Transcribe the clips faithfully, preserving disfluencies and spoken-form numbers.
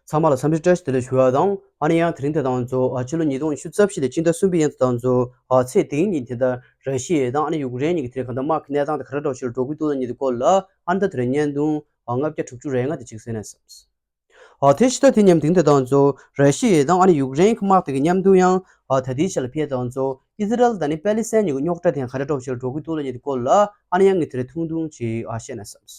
ཚང་མ་ལ་འཚམས་འདྲི་བཀྲ་ཤིས་བདེ་ལེགས་ཞུ་བ་དང་། ཨ་ནི་ཡང་དེ་རིང་དེ་དང་གཙོ་ཨ་ཕྱི་ལོ་ཉིས་སྟོང་ཉི་ཤུ་རྩ་བཞི་ལོའི་སྤྱི་ཟླ་གསུམ་པའི་ཡན་དེ་དང་གཙོ་ཨ་ཚེས་དེའི་ཉིན་དེ་ལྟར་ར་ཤི་ཡའི་དང་ཨ་ནི་ཡུཀ་རེན་གཉིས་ཀྱི་དེ་རིང་གང་ལྟར་དམག་གི་གནས་སྟངས་དེ་ག་འདྲ་འདྲ་བོ་ཞིག་ལ་འགྲོ་གི་འདུག་ལབ་མཁན་དེ་སྐོར་ལ། ཨ་ནི་ད་དེ་རིང་བརྙན་ཐུང་ཨ་ལྔ་བརྒྱ་དྲུག་ཅུ་རེ་ལྔ་དེ་ཅིག་གསན་ན་བསམས། ཨ་དེ་ཕྱི་ཟླ་དེ་མཉམ་དེ་དང་གཙོ་ར་ཤི་ཡའི་དང་ཨ་ནི་ཡུཀ་རེན་གྱི་དམག་དེ་གི་མཉམ་དུ་ཡང་ཨ་ད་ལྟའི་ཆ་ལ་ཕེབས་དང་གཙོ་ཨི་ཟི་རལ་དང་ཨ་ནི་པེ་ལི་སི་ཐན་གཉིས་ཀྱི་རྙོག་དྲ་དེ་ཡང་ག་འདྲ་འདྲ་བོ་ཞིག་ལ་འགྲོ་གི་འདུག་ལབ་མཁན་དེ་སྐོར་ལ། ཨ་ནི་ཡང་ངས་དེ་རིང་ཐུང་ཐུང་ཅིག་ཨ་བཤད་ན་བསམས།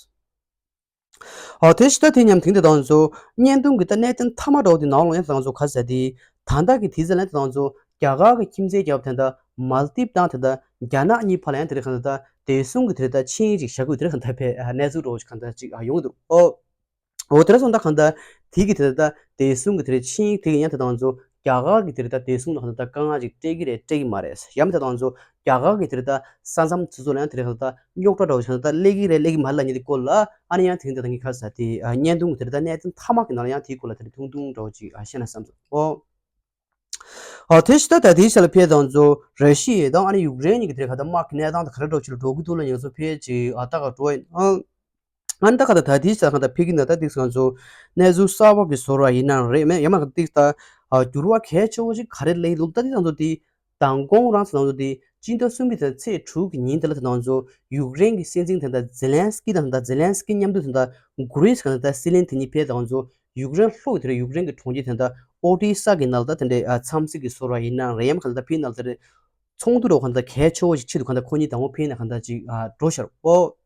ཨ་དེ་ཕྱི་ཟླ་དེ་མཉམ་དེ་དང་གཙོ་བརྙན་ཐུང་གི་ད་གནད་དོན་མཐའ་མ་འདྲ་བོ་དེ་ནང་ལོགས་ཡང་དེ་དང་གཙོ་ག་ཟེར་དེ། ད་ལྟ་གི་དུས་ཚོད་ལ་དེ་དང་གཙོ་རྒྱ་གར་གྱི་ཁྱིམ་མཚེས་རྒྱལ་ཁབ་དེ་འདྲ་མལ་དིབ་དང་དེ་འདྲ་རྒྱ་ནག་གཉིས་བར་ལ་ཡང་དེ་རིང་གང་ལྟར་བདེ་སྲུང་གི་དེ་རིང་ད་ཆིངས་ཡིག་ཅིག་བཞག་གི་ཡོད་དེ་རིང་གང་ལྟར་ཕེ་ཨ་གནས་ཚུལ་འདྲ་བོ་ཞིག་གང་ལྟར་ཅིག་ཨ་ཡོང་གི་འདུག་ཨོ། འོ་དེ་འདྲ་སོང་ཙང་གང་ལྟར་དེ་གི་དེ་ལྟ་བདེ་སྲུང་གི་དེ་རེད་ཆིངས་ཡིག་དེ་གི་ཡང་དེ་དང་ཚོ་རྒྱ་གར་གི་དེ་རེད་ད་བདེ་སྲུང་ལ་གང་ལྟར་དཀའ་ངལ་ཅིག་སྤྲད་ཀྱི་རེད་སྤྲད་ཀྱི་མ་རེད། ཡང་མིན་དེ་དང་ཚོ་རྒྱ་གར་གི་དེ་རེད་ད་ས་མཚམས་དེ་ཚོ་ལ་ཡང་དེ་རེད་གང་ལྟར་རྙོག་དྲ་འདྲ་བོ་ཞིག་གང་ལྟར་སླེབས་ཀྱི་རེད་སླེབས་ཀྱི་མ་རེད་ལབ་མཁན་དེ་སྐོར་ལ། ཨ་ནི་ཡང་དེ་རིང་དེ་དང་གི་ཁ་ས་དེ་ཨ་བརྙན་ཐུང་གི་དེ་རེད་ད་གནད་དོན་མཐའ་མ་གི་ནང་ལ་ཡང་དེའི་སྐོར་ལ་དེ་རེད་ཐུང་ཐུང་འདྲ་བོ་ཅིག་ཨ་བཤད་ན་བསམ་སོང་ཨོ། ཨ་དེ་ཕྱི་ཟླ་ད་ལྟའི་ཆ་ལ་ཕེབས་དང་གཙོ་ར་ཤི་ཡ་དང་ཨ་ནི་ཡུཀ་རེན་གཉིས་ཀྱི་དེ་རེད་གང་ལྟར་དམག་གི་གནས་སྟངས་དེ་ག་འདྲ་འདྲ་བོ་ཞིག་ལ་འགྲོ་གི་འདུག་ལབ་མཁན་ཚོ་ཕལ་ཆེར་ཨ་ལྟ་ག་འགྲོ་ཡིན་ཨང་། ཨ་ནི་ད་ག་ད་ད་ལྟའི་ཆ་ལ་གང་ལྟར་ཕ་གི་ནང་ད་ཏིག་སང་ཚོ་གནས་ཚུལ་གསར་པ་གི་བཟོ་འདྲ་ཡིན་ན་རེད་མེད་ཡང་མ་ག་ཏིག་ད་ཨ་འགྱུར་བ་གལ་ཆེ་བོ་ཞིག་ག་རེ་སླེབས་ལུགས་ད་ཏིག་སང་ཚོ་དེ་མདང་དགོང་རང་ཚོ་ནང་ཚོ་དེ་སྤྱི་ཟླ་གསུམ་པའི་ཚེས་དྲུག་གི་ཉིན་དེ་ལ་དེ་ནང་ཚོ་ཡུཀ་རེན་གྱི་སྲིད་འཛིན་དེ་འདྲ་ཛེ་ལན་སི་ཀི་དང་དེ་འདྲ་ཛེ་ལན་སི་ཀི་མཉམ་དུ་དེ་འདྲ་གུ་རེས་གང་ལྟར་སྲིད་བློན་དེ་གཉིས་ཕེབས་དང་ཚོ་ཡུཀ་རེན་ལྷོ་ཡི་དེ་རེད་ཡུཀ་རེན་གྱི་གྲོང་ཁྱེར་དེ་འདྲ་ཨོ་ཏི་ས་གི་ནང་ལ་ད་དེ་འདྲའི་ཨ་འཚམས་གཟིགས་ཀྱི་བཟོ་འདྲ་ཡིན་ན་རེད་ཡང་གང་ལྟར་ཕེབས་ནང་ལ་དེ་རེད་ཚོགས་འདུ་འདྲ་གང་ལྟར་གལ་ཆེ་བོ་ཞིག་ཆེད་དུ་གང་ལྟར་ཁོ་གཉིས་དང་པོ་ཕེབས་ནས་གང་ལྟར་ཅིག་ཨ་འགྲོ་ཤར་ཨོ།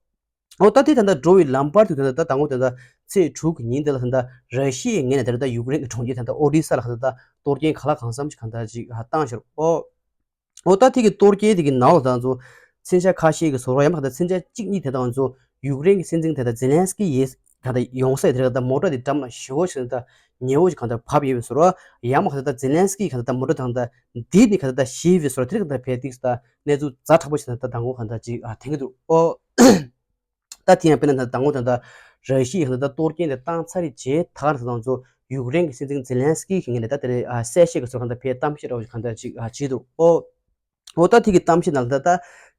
ཨོ་ད་དེ་ད་ལྟ་འགྲོ་བའི་ལམ་བར་དུ་ད་ལྟ་ད་ལྟ་ངོ་ད་ལྟ་ཚེས་དྲུག་གི་ཉིན་དེ་ལ་ད་ལྟ་ར་ཤི་ཡའི་ངོས་ནས་ད་ལྟ་ཡུཀ་རེན་གྱི་གྲོང་ཁྱེར་ད་ལྟ་ཨོ་ཌི་ས་ལ་ད་ལྟ་གཏོར་སྐྱོན་ག་ལ་གང་འཚམ་ཞིག་གང་ལྟར་ཅིག་བཏང་ཤར་ཨོ། ཨོ་ད་དེ་གི་གཏོར་སྐྱོན་དེ་གི་ནང་ལ་ད་ཚོ་མཚོན་ཆ་ཁ་ཤས་ཀྱི་བཟོ་འདྲ་ཡང་མ་ད་མཚོན་ཆ་གཅིག་གཉིས་དེ་དང་ཚོ་ཡུཀ་རེན་གྱི་སྲིད་འཛིན་དེ་ད་ཛེ་ལན་སི་ཀི་ཡིས་ད་ལྟ་ཡོང་ས་དེ་ད་ལྟ་མོ་ཊ་དེ་འགྲམ་ལ་ཞེ་བོ་ཞིག་ད་ཉེ་བོ་ཞིག་གང་ལྟར་བབས་ཡོད་པའི་བཟོ་འདྲ་ཡང་མ་ད་ད་ཛེ་ལན་སི་ཀི་གང་ལྟར་མོ་ཊ་དང་ད་འདི་ནི་གང་ལྟར་ཞེ་བའི་བཟོ་འདྲ་དེ་གང་ལྟར་ཕེ་ཏིག་ད་གནས་ཚུལ་ཛ་དྲག་པོ་ཞིག་ད་ད་དང་པོ་གང་ལྟར་ཅིག་ཨ་དེང་གི་འདུག་ཨོ། ད་དེ་ཡང་དཔེར་ན་ད་དང་པོ་ད་ལྟ་ར་ཤི་ཡའི་གང་ལྟར་གཏོར་སྐྱོན་དེ་བཏང་ཚར་རེད་རྗེས་ད་ག་རང་ཚོ་ཡུཀ་རེན་གྱི་སྲིད་འཛིན་ཛེ་ལན་སི་ཀི་གི་ངོས་ནས་ད་དེ་རེད་ཨ་གསལ་བཤད་ཀྱི་ཚོར་གང་ལྟར་ཕེ་གཏམ་བཤད་འདྲ་བོ་ཞིག་གང་ལྟར་ཅིག་ཨ་བྱས་འདུག་ཨོ། ཨོ་ད་དེ་གི་གཏམ་བཤད་ནང་ལ་ད་ད་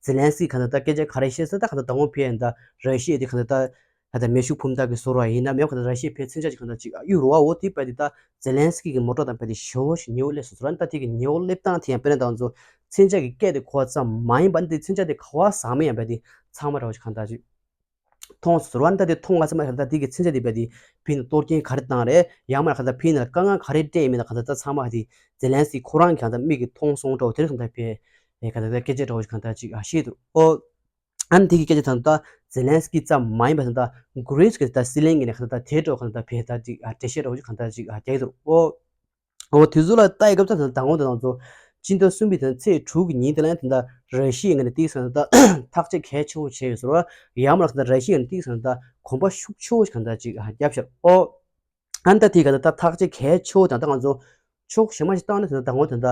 ཛེ་ལན་སི་ཀི་གང་ལྟར་ད་སྐད་ཆ་ག་རེ་བཤད་ཟེར་ད་གང་ལྟར་དང་པོ་ཕེ་ཡང་ད་ར་ཤི་ཡ་དེ་གང་ལྟར་ད་ད་ལྟ་མེ་ཤུགས་འཕུར་མདའ་གི་བཟོ་འདྲ་ཡིན་ན་མེད་གང་ལྟར་ར་ཤི་ཡ་ཕེ་མཚོན་ཆ་ཅིག་གང་ལྟར་ཅིག་གཡུག་རུ་བ་འོ་དེ་བས་དེ་ད་ཛེ་ལན་སི་ཀི་གི་མོ་ཊ་དང་བས་དེ་ཞེ་བོ་ཞིག་ཉེ་བོ་སླེབས་སོང་ཟེར་ད་དེ་གི་ཉེ་བོ་སླེབས་སྟངས་དེ་ཡང་དཔེར་ན་ད་ང་ཚོ་མཚོན་ཆ་གི་སྐད་དེ་གོ་བ་ཙམ་མ་ཡིན་པ་འདི་མཚོན་ཆ་དེ་ག་བ་ཟག་མེད་ཡང་བས་དེ་ཚང་མ་འདྲ་བོ་ཞིག་གང་ལྟར་ཅིག་མཐོང་སོང་ཟེར་བ་ནི་ད་དེ་མཐོང་བ་ཙམ་མ་ཡིན་ད་དེ་གི་མཚོན་ཆ་དེ་བས་དེ་ཕི་ནི་གཏོར་སྐྱོན་ག་རེ་བཏང་རེད་ཡང་མ་གང་ལྟར་ཕི་ནི་ལ་དཀའ་ངལ་ག་རེ་སྤྲད་ཡིན་མིན་ལ་གང་ལྟར་ད་ཚང་མ་དེ་ཛེ་ལན་སི་ཀི་ཁོ་རང་གི་གང་ལྟར་མིག་གིས་མཐོང་སོང་འདྲ་བོ་དེ་རིང་གང་ལྟར་བས་གང་ལྟར་སྐད་ཆ་འདྲ་བོ་ཞིག་གང་ལྟར་ཅིག་ཤེས་འདུག་ཨོ། ཨ་ནི་དེ་གི་སྐད་ཆ་དང་ད་ཛེ་ལན་སི་ཀི་ཙམ་མ་ཡིན་པ་དང་ད་གུ་རེས་ཀྱི་ད་སྲིད་བློན་གྱི་ནས་གང་ལྟར་དེ་འདྲ་གང་ལྟར་བས་ད་ཅིག་འགྲེལ་བཤད་འདྲ་བོ་ཞིག་གང་ལྟར་ཅིག་རྒྱག་གི་འདུག་ཨོ། འོ་དེ་ཚོ་ལ་ལྟ་ཡི་སྐབས་ད་ད་ངོ་དེ་དང་ཚོ་སྤྱི་ཟླ་གསུམ་པའི་དང་ཚེས་དྲུག་གི་ཉིན་དེ་ལ་ཡང་དེ་འདྲ་ར་ཤི་ཡའི་ངོས་ནས་ཏིག་ཙམ་ད་ཐག་གཅོད་གལ་ཆེ་བོ་བྱས་ཡོད་ཟེར་བ་ཡང་མ་ལ་ད་ར་ཤི་ཡའི་ངོས་ནས་ཏིག་ཙམ་ད་གོམ་པ་ཤུགས་ཆེ་བོ་ཞིག་གང་ལྟར་ཅིག་བརྒྱབ་ཤར་ཨོ། ཨ་ནི་ད་དེའི་ག་ད་ད་ཐག་གཅོད་གལ་ཆེ་བོ་དང་ད་ང་ཚོ་ཕྱོགས་གཞན་མ་ཞིག་བཏང་ན་དེ་ད་ད་ངོ་དེ་ད་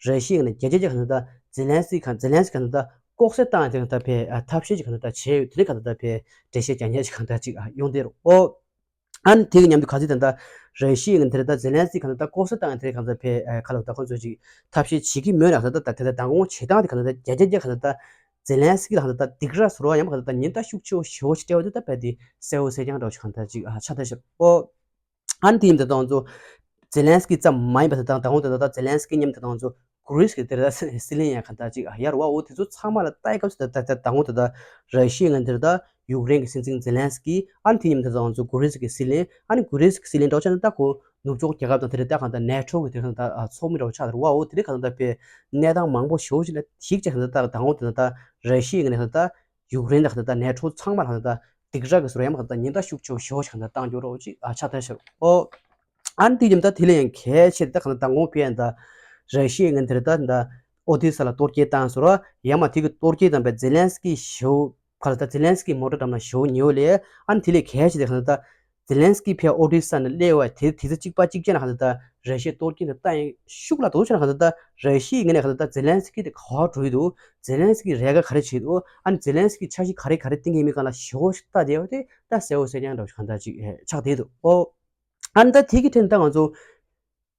ར་ཤི་ཡའི་ངོས་ནས་རྒྱ་རྒྱ་རྒྱ་གང་ད་ཛེ་ལན་སི་ཁ་ཛེ་ལན་སི་གང་ད་ལྐོག་ཟ་བཏང་ཡ་དེ་གང་ད་ཕེ་ཐབས་ཤེས་ཅིག་གང་ད་བྱས་ཡོད་དེ་ནས་གང་ད་ཕེ་འགྲེལ་བཤད་རྒྱག་མཁན་ཞིག་གང་ད་ཅིག་ཡོང་དེ་རུ་ཨོ། ཨ་ནི་དེ་གི་མཉམ་དུ་ག་ཚོད་དེ་འདྲ་ར་ཤི་ཡའི་ངོས་ནས་དེ་འདྲ་ད་ཛེ་ལན་སི་གང་ད་ལྐོག་ཟ་བཏང་ཡ་དེ་གང་ད་ཕེ་ཁ་ལོ་ད་ཁོང་ཚོས་ཅིག་ཐབས་ཤེས་བྱེད་ཀྱི་མོད་ན་གང་ད་ད་དེ་འདྲ་ད་དགོངས་བྱེད་སྟངས་དེ་གང་ད་ད་རྒྱ་རྒྱ་རྒྱ་གང་ད་ད་ཛེ་ལན་སི་ཀི་ལ་གང་ད་ད་སྡིགས་ར་ཟུར་བ་ཡང་གང་ད་ད་ཉེན་བརྡ་ཤུགས་ཆེ་བོ་ཞེ་བོ་ཞིག་སྤྲད་པ་དེ་ད་ཕེ་དེ་གསལ་བོ་གསལ་རྐྱང་འདྲ་བོ་ཞིག་གང་ད་ཅིག་ཆགས་ཐལ་ཤག་ཨོ། ཨ་ནི་དེ་ཡིན་ད་ད་ང་ཚོ་ཛེ་ལན་སི་ཀི་ཙམ་མ་ཡིན་པ་ད་ད་ད་དགོངས་ད་ད་ད་ཛེ་ལན་སི་ཀི་མཉམ་ད་ད་ང་ཚོ་གུ་རེས་ཀྱི་དེ་ར་སྲིད་བློན་ཡང་གང་ལྟར་ཅིག་ཡར་བ་འོ་དེ་ཚོ་ཚང་མ་ལ་ལྟ་ཡི་སྐབས་སུ་ད་ད་ད་དང་པོ་ད་ད་ར་ཤི་ཡའི་ངོས་དེར་ད་ཡུཀ་རེན་གྱི་སྲིད་འཛིན་ཛེ་ལན་སི་ཀི་ཨ་ནི་དེ་མཉམ་དུ་ད་ང་ཚོ་གུ་རེས་ཀྱི་སྲིད་བློན་ཨ་ནི་གུ་རེས་ཀྱི་སྲིད་བློན་འདྲ་བོ་ཆ་ནས་ད་ཁོ་ནུབ་ཕྱོགས་རྒྱལ་ཁབ་དང་དེ་རེད་ད་གང་ལྟར་ནེ་ཊོ་གི་དེ་གང་ལྟར་ཚོགས་མི་འདྲ་བོ་ཆགས་དེར་བ་འོ་དེ་རེད་གང་ལྟར་ད་ཕེ་གནས་སྟངས་མང་པོ་ཞེ་བོ་ཞིག་ལ་གཞིགས་བྱས་གང་ལྟར་ད་དང་པོ་དེ་ད་ད་ར་ཤི་ཡའི་ངོས་ནས་གང་ལྟར་ད་ཡུཀ་རེན་དང་གང་ལྟར་ད་ནེ་ཊོ་ཚང་མ་ལ་གང་ལྟར་སྡིགས་ར་གི་ཟུར་ཡང་གང་ལྟར་ཉེན་བརྡ་ཤུགས་ཆེ་བོ་ཞེ་བོ་ཞིག་གང་ལྟར་བཏང་རྒྱུ་འདྲ་བོ་ཅིག་ཆགས་ཐལ་ཤག་ཨོ། ཨ་ནི་དེ་ཡིན་ད་དེ་ལས་ཡང་གལ་ཆེ་ད་གང་ལྟར་དང་པོ་ཕེ་ཡང་ད་ར་ཤི་ཡའི་ངོས་དེར་ད་ད་ཨོ་ཏི་ས་ལ་གཏོར་སྐྱོན་བཏང་ཟེར་བ་ཡང་མ་དེ་གི་གཏོར་སྐྱོན་བཏང་པའི་ཛེ་ལན་སི་ཀི་ཞེ་བོ་ག་ལ་ད་ཛེ་ལན་སི་ཀི་མོ་ཊ་འགྲམ་ལ་ཞེ་བོ་ཉེ་བོ་ལས་ཨ་ནི་དེ་ལས་གལ་ཆེ་ད་གང་ལྟར་ད་ཛེ་ལན་སི་ཀི་ཕེ་ཨོ་ཏི་ས་ནས་སླེབས་པ་དེ་དུས་ཚོད་གཅིག་པ་གཅིག་རྐྱང་ལ་གང་ལྟར་ད་ར་ཤི་ཡའི་གཏོར་སྐྱོན་དེ་བཏང་ཡང་ཤུགས་ལ་དོ་ཆ་ལ་གང་ལྟར་ད་ར་ཤི་ཡའི་ངོས་ནས་གང་ལྟར་ད་ཛེ་ལན་སི་ཀི་དེ་ག་བ་འགྲོ་ཡི་འདུག་ཛེ་ལན་སི་ཀི་རེ་འགའ་ག་རེ་བྱེད་འདུག་ཨ་ནི་ཛེ་ལན་སི་ཀི་འཆར་གཞི་ག་རེ་ག་རེ་བཏིང་གི་མིན་གང་ལ་ཞེ་བོ་ཞིག་ལྟ་བསྡད་ཡོད་དེ་ད་གསལ་བོ་གསལ་རྐྱང་འདྲ་བོ་ཞིག་གང་ལྟར་ཅིག་ཆགས་བསྡད་འདུག་ཨོ། ཨ་ནི་ད་དེ་གི་ཐད་ནས་ད་ང་ཚོ་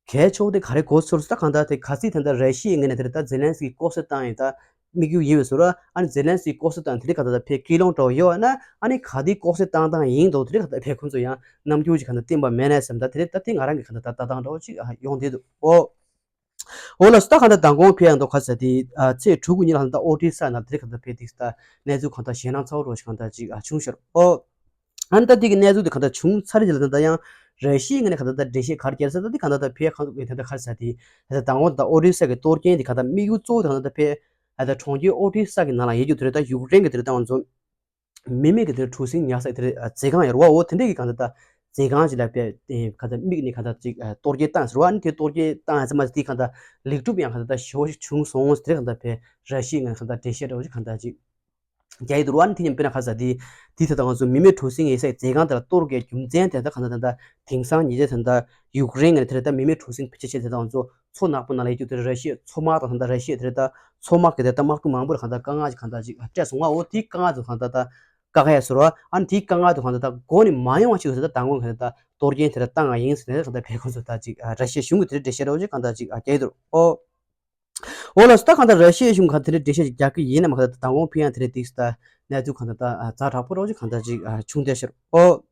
གལ་ཆེ་བོ་དེ་ག་རེ་གོ་ཚོར་སོང་ད་གང་ལྟར་དེ་ག་ཚོད་ད་ལྟ་ར་ཤི་ཡའི་ངོས་ནས་དེ་ད་ཛེ་ལན་སི་ཀི་ལྐོག་ཟ་བཏང་ཡིན་ད་ དམིགས་ཡུལ་ཡིན་པའི་བཟོ་འདྲ། ཨ་ནི་ཛེ་ལན་སི་ལྐོག་ཟ་བཏང་དེ་རིང་ག་ད་ད་ཕེ་ཀི་ལོང་འདྲ་བོ་ཡོད་ན། ཨ་ནི་ག་དེ་ལྐོག་ཟ་བཏང་བཏང་ཡིན་འདུག་དེ་རིང་ག་ད་ཕེ་ཁོང་ཚོ་ཡང་རྣམ་འགྱུར་ཅིག་ག་ད་བསྟན་པ་མེད་ན་བསམ། ད་དེ་རིང་ད་དེ་ང་རང་གི་ག་ད་ད་ལྟ་སྟངས་འདྲ་བོ་ཅིག་ཡོང་བསྡད་འདུག་ཨོ། འོ་ལགས་སོ། ད་གང་ལྟར་མདང་དགོང་ཕེབས་ཡག་འདུག་ག་ཟེར་དེ། ཨ། ཚེས་དྲུག་གི་ཉིན་ལ་གང་ལྟར་ཨོ་ཌི་ས་ནང་དེ་རིང་གང་ལྟར་ཕེབས་ཏེ་ད་གནས་ཚུལ་གང་ལྟར་ཞེད་སྣང་ཚ་བོ་འདྲ་བོ་ཞིག་གང་ལྟར་ཅིག་ཨ་བྱུང་ཤག་ཨོ། ཨ་ནི་ད་དེ་གི་གནས་ཚུལ་དེ་གང་ལྟར་བྱུང་ཚར་རྗེས་ལ་ད་ལྟ་ཡང་ར་ཤི་ཡའི་ངོས་ནས་གང་ལྟར་ད་འགྲེལ་བཤད་ག་རེ་བརྒྱབ་ཟེར། ད་དེ་གང་ལྟར་ད་ཕེབས་གང་ལྟར་ག་ཟེར་དེ། ད་ལྟ་མདང་དགོང་ད་ཨོ་ཌི་ས་གི་གཏོར་སྐྱོན་དེ་གང་ལྟར་དམིགས་ཡུལ་གཙོ་བོ་དེ་གང་ལྟར་ད་ཕེབས། ད་ལྟ་གྲོང་ཁྱེར་ཨོ་ཌི་ས་གི་ནང་ལ་ཡོད་རྒྱུ་དེ་རེད། ད་ཡུཀ་རེན་གི་དེ་རེད། ད་ང་ཚོ་མི་མེད་ཀྱི་དེར་གྲུ་གཟིངས་ཉར་ས་དེར་མཛོད་ཁང་ཡོད་རེད་བ། འོ་དེ་འདྲས་ཀྱི་གང་ལྟར་ད་མཛོད་ཁང་ཅིག་ལ་དཔེ་གང་ལྟར་དམིགས་ནས་གང་ལྟར་ཅིག་གཏོར་སྐྱོན་བཏང་ཟེར་བ། ཨ་ནི་དེ་གཏོར་སྐྱོན་བཏང་ཡ་ཚང་མ་དེ་གང་ལྟར་ལེགས་གྲུབ་ཡང་གང་ལྟར་ད་ཞེ་པོ་ཞིག་བྱུང་སོང་ཟེར། གང་ལྟར་དཔེ་ར་ཤི་ཡའི་ངང་གང་ལྟར་འགྲེལ་བཤད་འདྲ་བོ་ཞིག་གང་ལྟར་ཅིག་རྒྱག་ཡི་འདུག་རེད་བ། ཨ་ནི་དེ་ཉིན་དཔེར་ན་ག་ཟེར་དེ་དེ་ད་ལྟ་ང་ཚོ་མི་མེད་གྲུ་གཟིངས་ཡོད་སའི་མཛོད་ཁང་དེ་ལ་གཏོར་བའི་རྒྱུ་མཚན་དེ་ད་གང་ལྟར་ད་ལྟ་དེང་སང་ཉིན་རེ་ད་ལྟ་ཡུཀ་རེན་ངོས་ནས་དེ་ལ་ད་མི་མེད་གྲུ་གཟིངས་ཕལ་ཆེར་ཆེ་དེ་ད་ང་ཚོ་མཚོ་ནག་པོ་ནང་ལ་ཡོད་རྒྱུ་དེ་ར་ཤི་ཡའི་མཚོ་དམག་དང་ད་ལྟ་ར་ཤི་ཡའི་དེ་རེད། ད་མཚོ་དམག་གི་དེ་ད་དམག་དཔུང་མང་པོར་གང་ལྟར་དཀའ་ངལ་ཅིག་གང་ལྟར་ཅིག་སྤྲད་སོང་བ། འོ་དེའི་དཀའ་ངལ་དེ་གང་ལྟར་ད་བཀག་ཡ་ཟེར་བ། ཨ་ནི་དེའི་དཀའ་ངལ་དེ་གང་ལྟར་ད་མགོ་ནས་མ་ཡོང་བ་ཞིག་ཟེར། ད་མདང་དགོང་གང་ལྟར་ད་གཏོར་སྐྱོན་དེ་ད་བཏང་བ་ཡིན་ཟེར་ནས་གང་ལྟར་བལ་ཁོང་ཚོ་ད་ཅིག་ར་ཤི་ཡའི་གཞུང་གི་དེ་འདྲའི་འགྲེལ་བཤད་འདྲ་བོ་ཅིག་གང་ལྟར་ཅིག་རྒྱག་གི་འདུག་འོ། འོ་ལགས་སོ། ད་གང་ལྟར་ར་ཤི་ཡའི་གཞུང་གང་དེ་འདྲའི་འགྲེལ་བཤད་ཅིག་རྒྱག་གི་ཡིན་ནའང་གང་ལྟར་ད་མདང་དགོང་ཕེབས་ཡག་དེ་རིང་དེ་ད་གནས་ཚུལ་གང་ལྟར་ད་ཛ་དྲག་པོ་འདྲ་བོ་ཅིག་གང་ལྟར་ཅིག་བྱུང་བསྡད་ཤག་འོ།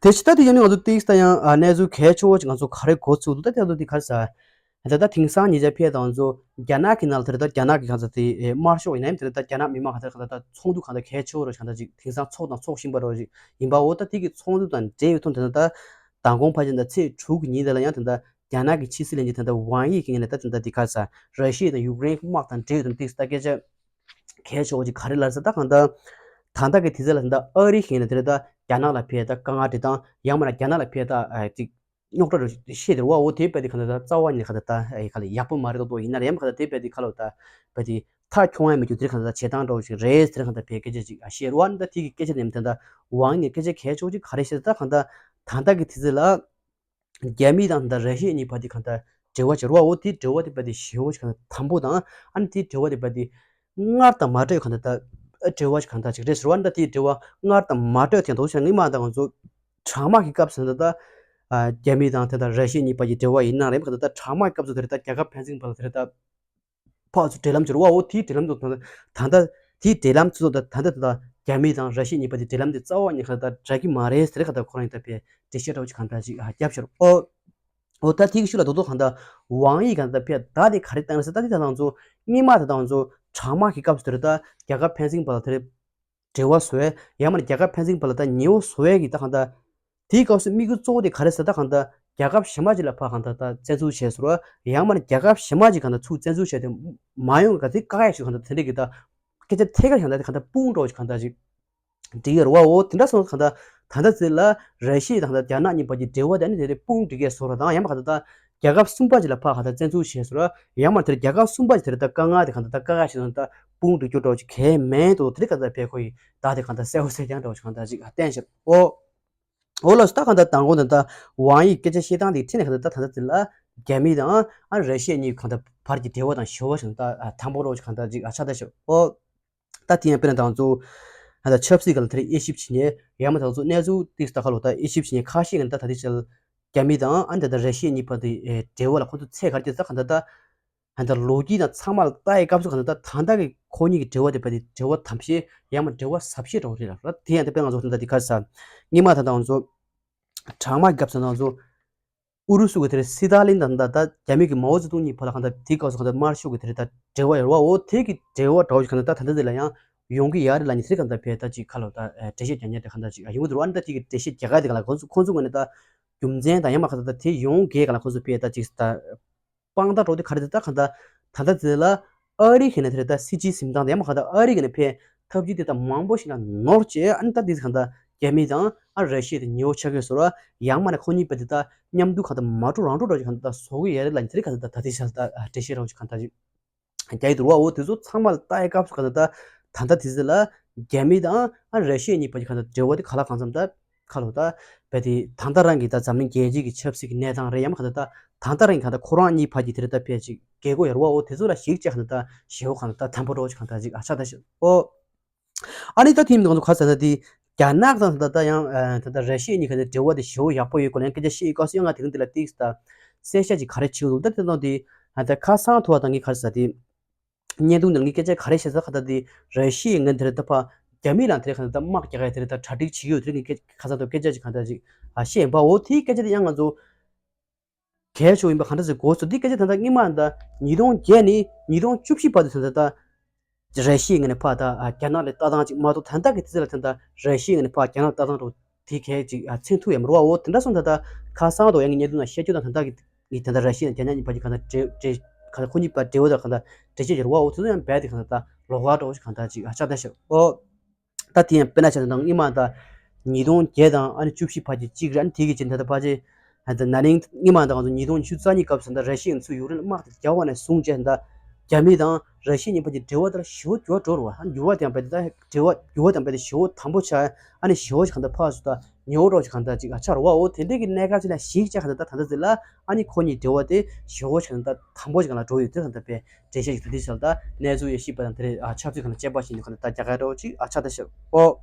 དེ་ཕྱི་ད་དེ་ཡིན་ནའང་ང་ཚོ་ཏིག་ཙམ་ཡང་ཨ་གནས་ཚུལ་གལ་ཆེ་བོ་ཅིག་ང་ཚོ་ག་རེ་གོ་ཚུལ་འདུག་ད་དེ་ཚོ་དེ་ག་རེ་ཟེར། ད་ད་དེང་སང་ཉེ་ཆར་ཕེབས་ད་ང་ཚོ་རྒྱ་ནག་གི་ནང་ལ་དེ་རེད། ད་རྒྱ་ནག་གི་གང་ཟེར་དེ་ཨེ་དམར་ཤོག་ཡིན་ནའི་དེ་རེད། ད་རྒྱ་ནག་མི་མང་གང་ཟེར་གང་ཟེར་ད་ཚོགས་འདུ་གང་ཟེར་གལ་ཆེ་བོ་རེད། གང་ཟེར་ཅིག་དེང་སང་ཚོགས་དང་ཚོགས་བཞིན་པ་རེད་ཅིག་ཡིན་པ། འོ་ད་དེ་གི་ཚོགས་འདུ་དང་འབྲེལ་ཡོད་ཐོག་དེ་ད་མདང་དགོང་ཕལ་ཆེར་ད་ཚེས་དྲུག་གི་ཉིན་དེ་ལ་ཡང་དེ་ད་རྒྱ་ནག་གི་ཕྱི་སྲིད་བློན་ཆེན་དེ་ད་ཝང་ཡི་གི་ངོས་ནས་ད་དེ་ད་དེ་ག་རེ་ཟེར། ར་ཤི་ཡ་དང་ཡུཀ་རེན་དམག་དང་འབྲེལ་ཡོད་ཐོག་ཏིག་ཙམ་ད་སྐད་ཆ་གལ་ཆེ་བོ་ཅིག་ག་རེ་ལབ་ཟེར། ད་གང་ལྟར་ད་ལྟ་གི་དུས་ཚོད་ལ་ད་ཨ་རི་གཞུང་ལ་དེ་རེད། ད་རྒྱ་ནག་ལ་ཕེབས་ད་དཀའ་ངལ་འདྲ་དང་ཡང་མིན་ན་རྒྱ་ནག་ལ་ཕེབས་ད་ཨ་ཅིག་རྙོག་དྲ་རེ་བཤད་དེ་རེད་བ། འོ་དེ་བས་དེ་གང་ལྟར་ད་རྩ་བ་ཉིད་ནས་གང་ལྟར་ད་ཨེ་ག་ལ་ཡག་པོ་མ་རེད་འདུག་ཡིན་ན་རེད། ཡང་གང་ལྟར་དེ་བས་དེ་ག་ལ་ད་བས་དེ་མཐའ་འཁྱོངས་ཡ་མེད་རྒྱུ་དེ་གང་ལྟར་ད་བྱེད་སྟངས་འདྲ་བོ་ཞིག་རེད་ཟེར་གང་ལྟར་བས་སྐད་ཆ་ཅིག་བཤད་རེད་བ། ད་དེ་གི་སྐད་ཆ་ནས་ད་ད་ཝང་ཡི་ནས་སྐད་ཆ་གལ་ཆེ་བོ་ཅིག་ག་རེ་བཤད་ད་གང་ལྟར་ད་ལྟ་གི་དུས་ཚོད་ལ། རྒྱ་མི་དང་ད་ར་ཤི་ཡ་གཉིས་བར་དེ་གང་ལྟར་འབྲེལ་བ་བྱེད་རོགས། འོ་དེ་འབྲེལ་བ་དེ་བར་དེ་ཞེ་པོ་ཞིག་གང་ལྟར་དམ་པོ་དང་། ཨ་ནི་དེ་འབྲེལ་བ་དེ་བར་དེ་སྔར་དང་མ་འདྲ་བའི་གང་ལྟར་ད་འབྲེལ་བ་ཞིག་གང་ལྟར་ཅིག་རེད་ཟེར་བ། ཨ་ནི་ད་དེའི་འབྲེལ་བ་སྔར་དང་མ་འདྲ་བའི་དེ་འདུག་ཤག་ངས་མ་ད་ང་ཚོ་གྲང་དམག་གི་སྐབས་སུ་ད་ལྟ་རྒྱ་མི་དང་དེ་ད་ར་ཤི་ཡ་གཉིས་བར་གྱི་འབྲེལ་བ་ཡིན་ན་རེད། གང་ལྟར་ད་གྲང་དམག་གི་སྐབས་སུ་དེ་རེད། ད་རྒྱལ་ཁབ་ཕན་ཚུན་བར་ལ་དེ་རེད། ད་ཕར་ཚུར་འབྲེལ་ལམ་བྱེད་རོགས། འོ་དེའི་འབྲེལ་ལམ་དུ་ད་ད་ད་དེའི་འབྲེལ་ལམ་ཚོ་ད་ད་ད་ད་རྒྱ་མི་དང་ར་ཤི་ཡ་གཉིས་བར་གྱི་འབྲེལ་ལམ་དེ་རྩ་བ་ཉིད་ནས་གང་ལྟར་འདྲ་གི་མ་རེད་ཟེར་གང་ལྟར་ཁོ་རང་ཡིན་ད་བས་འགྲེལ་བཤད་འདྲ་བོ་ཅིག་གང་ལྟར་ཅིག་ཨ་བརྒྱབ་ཤག་འོ། འོ་ད་དེ་གི་ཤུལ་ལ་རྡོག་རྡོག་གང་ལྟར་ཝང་ཡི་གང་ལྟར་ཕེབས་ད་དེ་ག་རེ་བཏང་ཟེར། ད་དེ་ད་ང་ཚོ་སྔོན་མ་ད་ད་ང་ཚོ་གྲང་དམག་གི་སྐབས་སུ་དེ་རེད། ད་རྒྱལ་ཁབ་ཕན་ཚུན་བར་ལ་དེ་རེད། འབྲེལ་བ་བཟོ་ཡ་ཡང་མིན་ན་རྒྱལ་ཁབ་ཕན་ཚུན་བར་ལ་ད་ཉེ་བོ་བཟོ་ཡ་གི་ད་གང་ལྟར་དེའི་སྐབས་སུ་དམིགས་ཡུལ་གཙོ་བོ་དེ་ག་རེ་ཟེར། ད་གང་ལྟར་རྒྱལ་ཁབ་གཞན་པ་ཅིག་ལ་ཕར་གང་ལྟར་ད་བཙན་འཛུལ་བྱས་ཟེར་བ། ཡང་མིན་ན་རྒྱལ་ཁབ་གཞན་པ་ཅིག་གང་ལྟར་ཚུར་བཙན་འཛུལ་བྱས་ཏེ་མ་ཡོང་ག་ཚོད་བཀག་ཡ་ཞིག་གང་ལྟར་དེ་འདྲས་ཀྱི་ད་སྐད་ཆ་ཐད་ཀར་གང་ལྟར་དེ་གང་ལྟར་དཔུང་འགྲོ་ཞིག་གང་ལྟར་ཅིག་འགྲིག་ཡོད་རེད་བ། འོ་དེ་འདྲ་སོང་གང་ལྟར་ད་ལྟ་ཚེ་ལ་ར་ཤི་ཡ་དང་ད་རྒྱ་ནག་གཉིས་བར་གྱི་འབྲེལ་བ་དེ་ནི་དེ་རེད། དཔུང་འགྲིག་ཡས་བཟོ་ར་དང་ཡང་མིན་གང་ལྟར་ད་རྒྱལ་ཁབ་གསུམ་པ་ཅིག་ལ་ཕར་གང་ལྟར་བཙན་འཛུལ་བྱས་ཟེར་བ། ཡང་མིན་དེར་རྒྱལ་ཁབ་གསུམ་པ་ཅིག་དེ་རེད། ད་དཀའ་ངལ་དེ་གང་ལྟར་ད་བཀག་ཡ་ཞིག་དང་ད་དཔུང་འགྲིག་རྒྱུ་འདྲ་བོ་ཅིག་གང་ཡང་མེད་འདུག་དེ་རེད། གང་ལྟར་བས་ཁོ་ཡིས་ད་དེ་གང་ལྟར་གསལ་པོ་གསལ་རྐྱང་འདྲ་བོ་ཞིག་གང་ལྟར་ཅིག་བསྟན་ཤག་འོ། འོ་ལགས་སོ། ད་གང་ལྟར་མདང་དགོང་ད་ལྟ་ཝང་ཡི་སྐད་ཆ་བཤད་སྟངས་དེ་ཁྲིད་ནས་གང་ལྟར་ད་ད་ལྟ་ཚེ་ལ་རྒྱ་མི་དང་ཨ་ར་ཤི་ཡ་གཉིས་གང་ལྟར་བར་གྱི་འབྲེལ་བ་དང་ཞི་བ་ཞིག་ད་དམ་པོ་འདྲ་བོ་ཞིག་གང་ལྟར་ཅིག་ཨ་ཆགས་བསྡད་ཤག་འོ། ད་དེ་ཡང་དཔེར་ན་ད་ང་ཚོ་ད་ཆབ་སྲིད་སྒང་ལ་དེར་དབྱེ་ཞིབ་བྱེད་ནས་ཡང་མིན་ད་ང་ཚོ་གནས་ཚུལ་ཏིག་ཙམ་ཁ་ལོ་ད་དབྱེ་ཞིབ་བྱེད་ནས་ཁ་ཤས་ཀྱིས་ད་ད་ལྟའི་ཆར་རྒྱ་མི་དང་ཨ་ནི་ད་ལྟ་ར་ཤི་ཡ་གཉིས་བར་དུ་འབྲེལ་བ་ལ་ཁོ་ཚོ་ཚད་ག་རེ་བྱས་ད་གང་ལྟར་ད་ད་ལོ་རྒྱུས་དང་ཚང་མ་ལ་ལྟ་ཡི་སྐབས་སུ་གང་ལྟར་ད་ད་ལྟ་གི་ཁོ་གཉིས་ཀྱི་འབྲེལ་བ་དེ་བར་དུ་འབྲེལ་བ་དམ་ཤེས་ཡང་མིན་འབྲེལ་བ་ཟབ་ཤོས་འདྲ་བོ་རེད་ལ། ད་དེ་ཡང་ད་དཔེར་ང་ཚོ་ད་ལྟ་འདི་ག་རེ་ཟེར། སྔོན་མ་ད་ལྟ་ང་ཚོ་གྲང་དམག་གི་སྐབས་སུ་ང་ཚོ་ཨུ་རུ་སུ་གི་དེར་སི་ཏཱ་ལིན་དང་ད་ལྟ་རྒྱ་མི་གི་མའོ་ཙེ་ཏུང་གཉིས་བར་ལ་གང་ལྟར་དེའི་སྐབས་སུ་གང་ལྟར་དམར་ཤོག་གི་དེར་ད་འབྲེལ་བ་ཡོད་རེད་བ། འོ་དེ་གི་འབྲེལ་བ་འདྲ་བོ་ཞིག་གང་ལྟར་ད་ད་ལྟ་དེ་ལ་ཡང་ཡོང་གི་ཡོད་རེད་ལབ་ནས་དེ་གང་ལྟར་བས་ད་ཅིག་ཁ་ལོ་ད་འགྲེལ་བཤད་རྒྱག་མཁན་དེ་གང་ལྟར་ཅིག་ཡོང་གི་འདུག་ཨ་ནི་ད་དེ་གི་འགྲེལ་བཤད་རྒྱག་ག་དེ་ག་ལ་ཁོང་ཚོ་ཁོང་ཚོ་ངོས་ནས་ད་རྒྱུ་མཚན་དང་ཡང་མིན་གང་ལྟར་ད་དེ་ཡོང་གི་ག་ལ་ཁོང་ཚོ་བས་ད་ཅིག་ད་དཔང་རྟགས་འདྲ་བོ་དེ་ག་རེ་དེ་ད་གང་ལྟར་ད་ལྟ་དེ་ལ་ཨ་རི་གི་ནས་དེ་རེད། ད་སྲིད་སྤྱིའི་འཛིན་སྟངས་དང་ཡང་མིན་གང་ལྟར་ཨ་རི་གི་ནས་ཕེ་འཐབ་ཇུས་དེ་ད་མང་པོ་ཞིག་ལ་ནོར་བྱས། ཨ་ནི་ད་དེ་གང་ལྟར་རྒྱ་མི་དང་ཨ་ར་ཤི་ཡ་དེ་ཉེ་བོ་ཆགས་ཀྱི་ཟེར་བ། ཡང་མིན་ན་ཁོ་གཉིས་བར་དེ་ད་མཉམ་དུ་གང་ལྟར་མ་འགྲོ་རང་འགྲོ་འདྲ་བོ་ཞིག་གང་ལྟར་ད་བཟོ་གི་ཡོད་རེད་ལབ་ནས་དེ་རེད། གང་ལྟར་ད་ད་དེ་ཞག་ད་འགྲེལ་བཤད་འདྲ་བོ་ཞིག་གང་ལྟར་རྒྱག་གི་འདུག་བ། འོ་དེ་ཚོ་ཚང་མ་ལ་ལྟ་ཡའི་སྐབས་སུ་གང་ལྟར་ད་ད་ལྟ་དེ་ཚོ་ལ་རྒྱ་མི་དང་ཨ་ར་ཤི་ཡ་གཉིས་བར་གྱི་གང་ལྟར་འབྲེལ་བ་དེ་ག་ལ་གང་འཚམ་ད་ཁ་ལོ་ད་བས་དེ་ད་ལྟ་རང་གི་ད་འཛམ་གླིང་རྒྱལ་སྤྱིའི་གི་ཆབ་སྲིད་ཀྱི་གནས་སྟངས་རེད། ཡང་མིན་གང་ལྟར་ད་ད་ལྟ་རང་གི་གང་ལྟར་ཁོ་རང་གཉིས་བར་གྱི་དེ་རེད། ད་བས་ཅིག་རྒྱལ་སྒོ་ཡོད་རེད་བ། འོ་དེ་ཚོ་ལ་གཞིགས་བྱས་གང་ལྟར་ད་ཞེ་པོ་གང་ལྟར་ད་དམ་པོ་འདྲ་བོ་ཞིག་གང་ལྟར་ཅིག་ཨ་ཆགས་ད་ཞེ་པོ། ཨ་ནི་ད་དེ་མིན་ང་ཚོ་ག་རེ་ཟེར་ན་དེ་རྒྱ་ནག་དང་ད་ལྟ་ཡང་ད་ལྟ་ར་ཤི་ཡ་གཉིས་གང་ལྟར་འབྲེལ་བ་དེ་ཞེ་པོ་ཡག་པོ་ཡོད་སྐོར་ལ་ཡང་སྐད་ཆ་བཤད་ཡོད་སྐབས་སུ་ཡང་ང་དེ་རིང་འདི་ལ་ཏིག་ཙམ་གསལ་བཤད་ཅིག་ག་རེ་བྱེད་དགོས་འདུག་ད་དེ་ཚོ་དེ་ད་ཁ་སང་ཐུག་པ་དང་ངས་ག་རེ་ཟེར་དེ། བརྙན་ཐུང་ནང་གི་སྐད་ཆ་ག་རེ་བཤད་ས་གང་ལྟར་དེ་ར་ཤི་ཡའི་ངོས་ནས་དེ་རེད་ད་ཕ་རྒྱ་མི་ལ་དེ་རེད་གང་ལྟར་ད་དམག་རྒྱག་ཡ་དེ་རེད་ད་གྲ་སྒྲིག་བྱེད་ཀྱི་ཡོད་དེ་རེད་ངས་སྐད་ཁ་སང་ཐོག་སྐད་ཆ་ཅིག་གང་ལྟར་ཅིག་ཨ་བཤད་ཡིན་པ་འོ་དེའི་སྐད་ཆ་དེ་ཡང་ང་ཚོ་གལ་ཆེ་བ་ཡིན་པ་གང་འདྲ་ཟེར་གོ་ཚོད་འདི་སྐད་ཆ་ད་ལྟ་སྔོན་མ་ད་ཉིས་སྟོང་བརྒྱད་ནས་ཉིས་སྟོང་བཅུ་བཞི་བར་དུ་ད་ལྟ་ད་ར་ཤི་ཡའི་ངོས་ནས་ཕར་ད་རྒྱ་ནག་ལ་ལྟ་སྟངས་ཅིག་མ་གཏོགས་ད་ལྟ་གི་དུས་ཚོད་ལ་ད་ལྟ་ར་ཤི་ཡའི་ངོས་ནས་ཕར་རྒྱ་ནག་ལ་ལྟ་སྟངས་རོ་དེ་གལ་ཅིག་མཚོན་ཐུབ་ཡ་མ་རེད་བ། འོ་དེ་འདྲ་སོང་ད་ལྟ་ཁ་སང་དུ་ཡང་ངས་བརྙན་ཐུང་ནང་བཤད་རྒྱུ་དང་ད་ལྟ་གི་ད་ལྟ་ར་ཤི་ཡ་རྒྱ་ནག་གཉིས་བར་གྱི་གང་ལྟར་འབྲེལ་འབྲེལ་གང་ལྟར་ཁོ་གཉིས་བར་འབྲེལ་བ་དང་གང་ལྟར་འབྲེལ་བཤད་ཀྱི་རེད་བ། འོ་དེ་ཚོ་ཡང་རྦད་དེ་གང་ལྟར་ད་ལོགས་ཀ་འདྲ་བོ་ཞིག་གང་ལྟར་ཅིག་ཆགས་བསྡད་ཤག་འོ། ད་དེ་ཡང་དཔེར་ན་ཆ་བཞག་ན་སྔོན་མ་ད་ཉིས་སྟོང་བརྒྱད་དང་ཨ་ནི་བཅུ་བཞི་བར་གྱི་གཅིག་རེད། ཨ་ནི་དེ་གི་རྗེས་ད་ལྟ་ཕལ་ཆེར་ད་ན་ནིང་སྔོན་མ་ད་ང་ཚོ་ཉིས་སྟོང་ཉི་ཤུ་རྩ་གཉིས་སྐབས་སུ་ད་ར་ཤི་ཡ་ཚོས་ཡུཀ་རེན་ལ་དམག་དེ་རྒྱག་པ་ནས་བཟུང་བྱས་ད་རྒྱ་མི་དང་ར་ཤི་ཡ་གཉིས་བར་གྱི་འབྲེལ་བ་དེ་ལ་ཞེ་པོ་འགྱུར་བ་འགྲོ་རུ་བ། ཨ་འགྱུར་བ་དེ་ཡང་རྦད་དེ་ད་འབྲེལ་བ་འགྱུར་བ་དེ་ཡང་རྦད་དེ་ཞེ་པོ་དམ་པོ་ཆགས། ཨ་ནི་ཞེ་པོ་ཞིག་གང་ལྟར་ཕར་ཚུར་ད་ཉེ་བོ་འདྲ་བོ་ཞིག་གང་ལྟར་ཅིག་ཆགས་རུ་བ། འོ་དེ་འདྲའི་གི་གནད་འགག་ཅིག་ལ་གཞིགས་བྱས་གང་ལྟར་ད་ད་ལྟ་ཟེར་ལ་ཨ་ནི་ཁོ་གཉིས་འབྲེལ་བ་དེ་ཞེ་པོ་ཞིག་གང་ལྟར་དམ་པོ་ཞིག་གང་ལ་འགྲོ་ཡོད་དེ་གང་ལྟར་དཔེ་འགྲེལ་བཤད་ཞིག་ད་དེ་ཞལ་ད་གནས་ཚུལ་ཡེ་ཤེས་པ་དང་དེ་རེད། ཨ་ཆབ་སྲིད་གང་ལ་དཔྱད་པ་ཞིག་ནི་གང་ལྟར་ད་རྒྱ་གར་འདྲ་བོ་ཅིག་ཨ་ཆགས་ད་ཤག་ཨོ།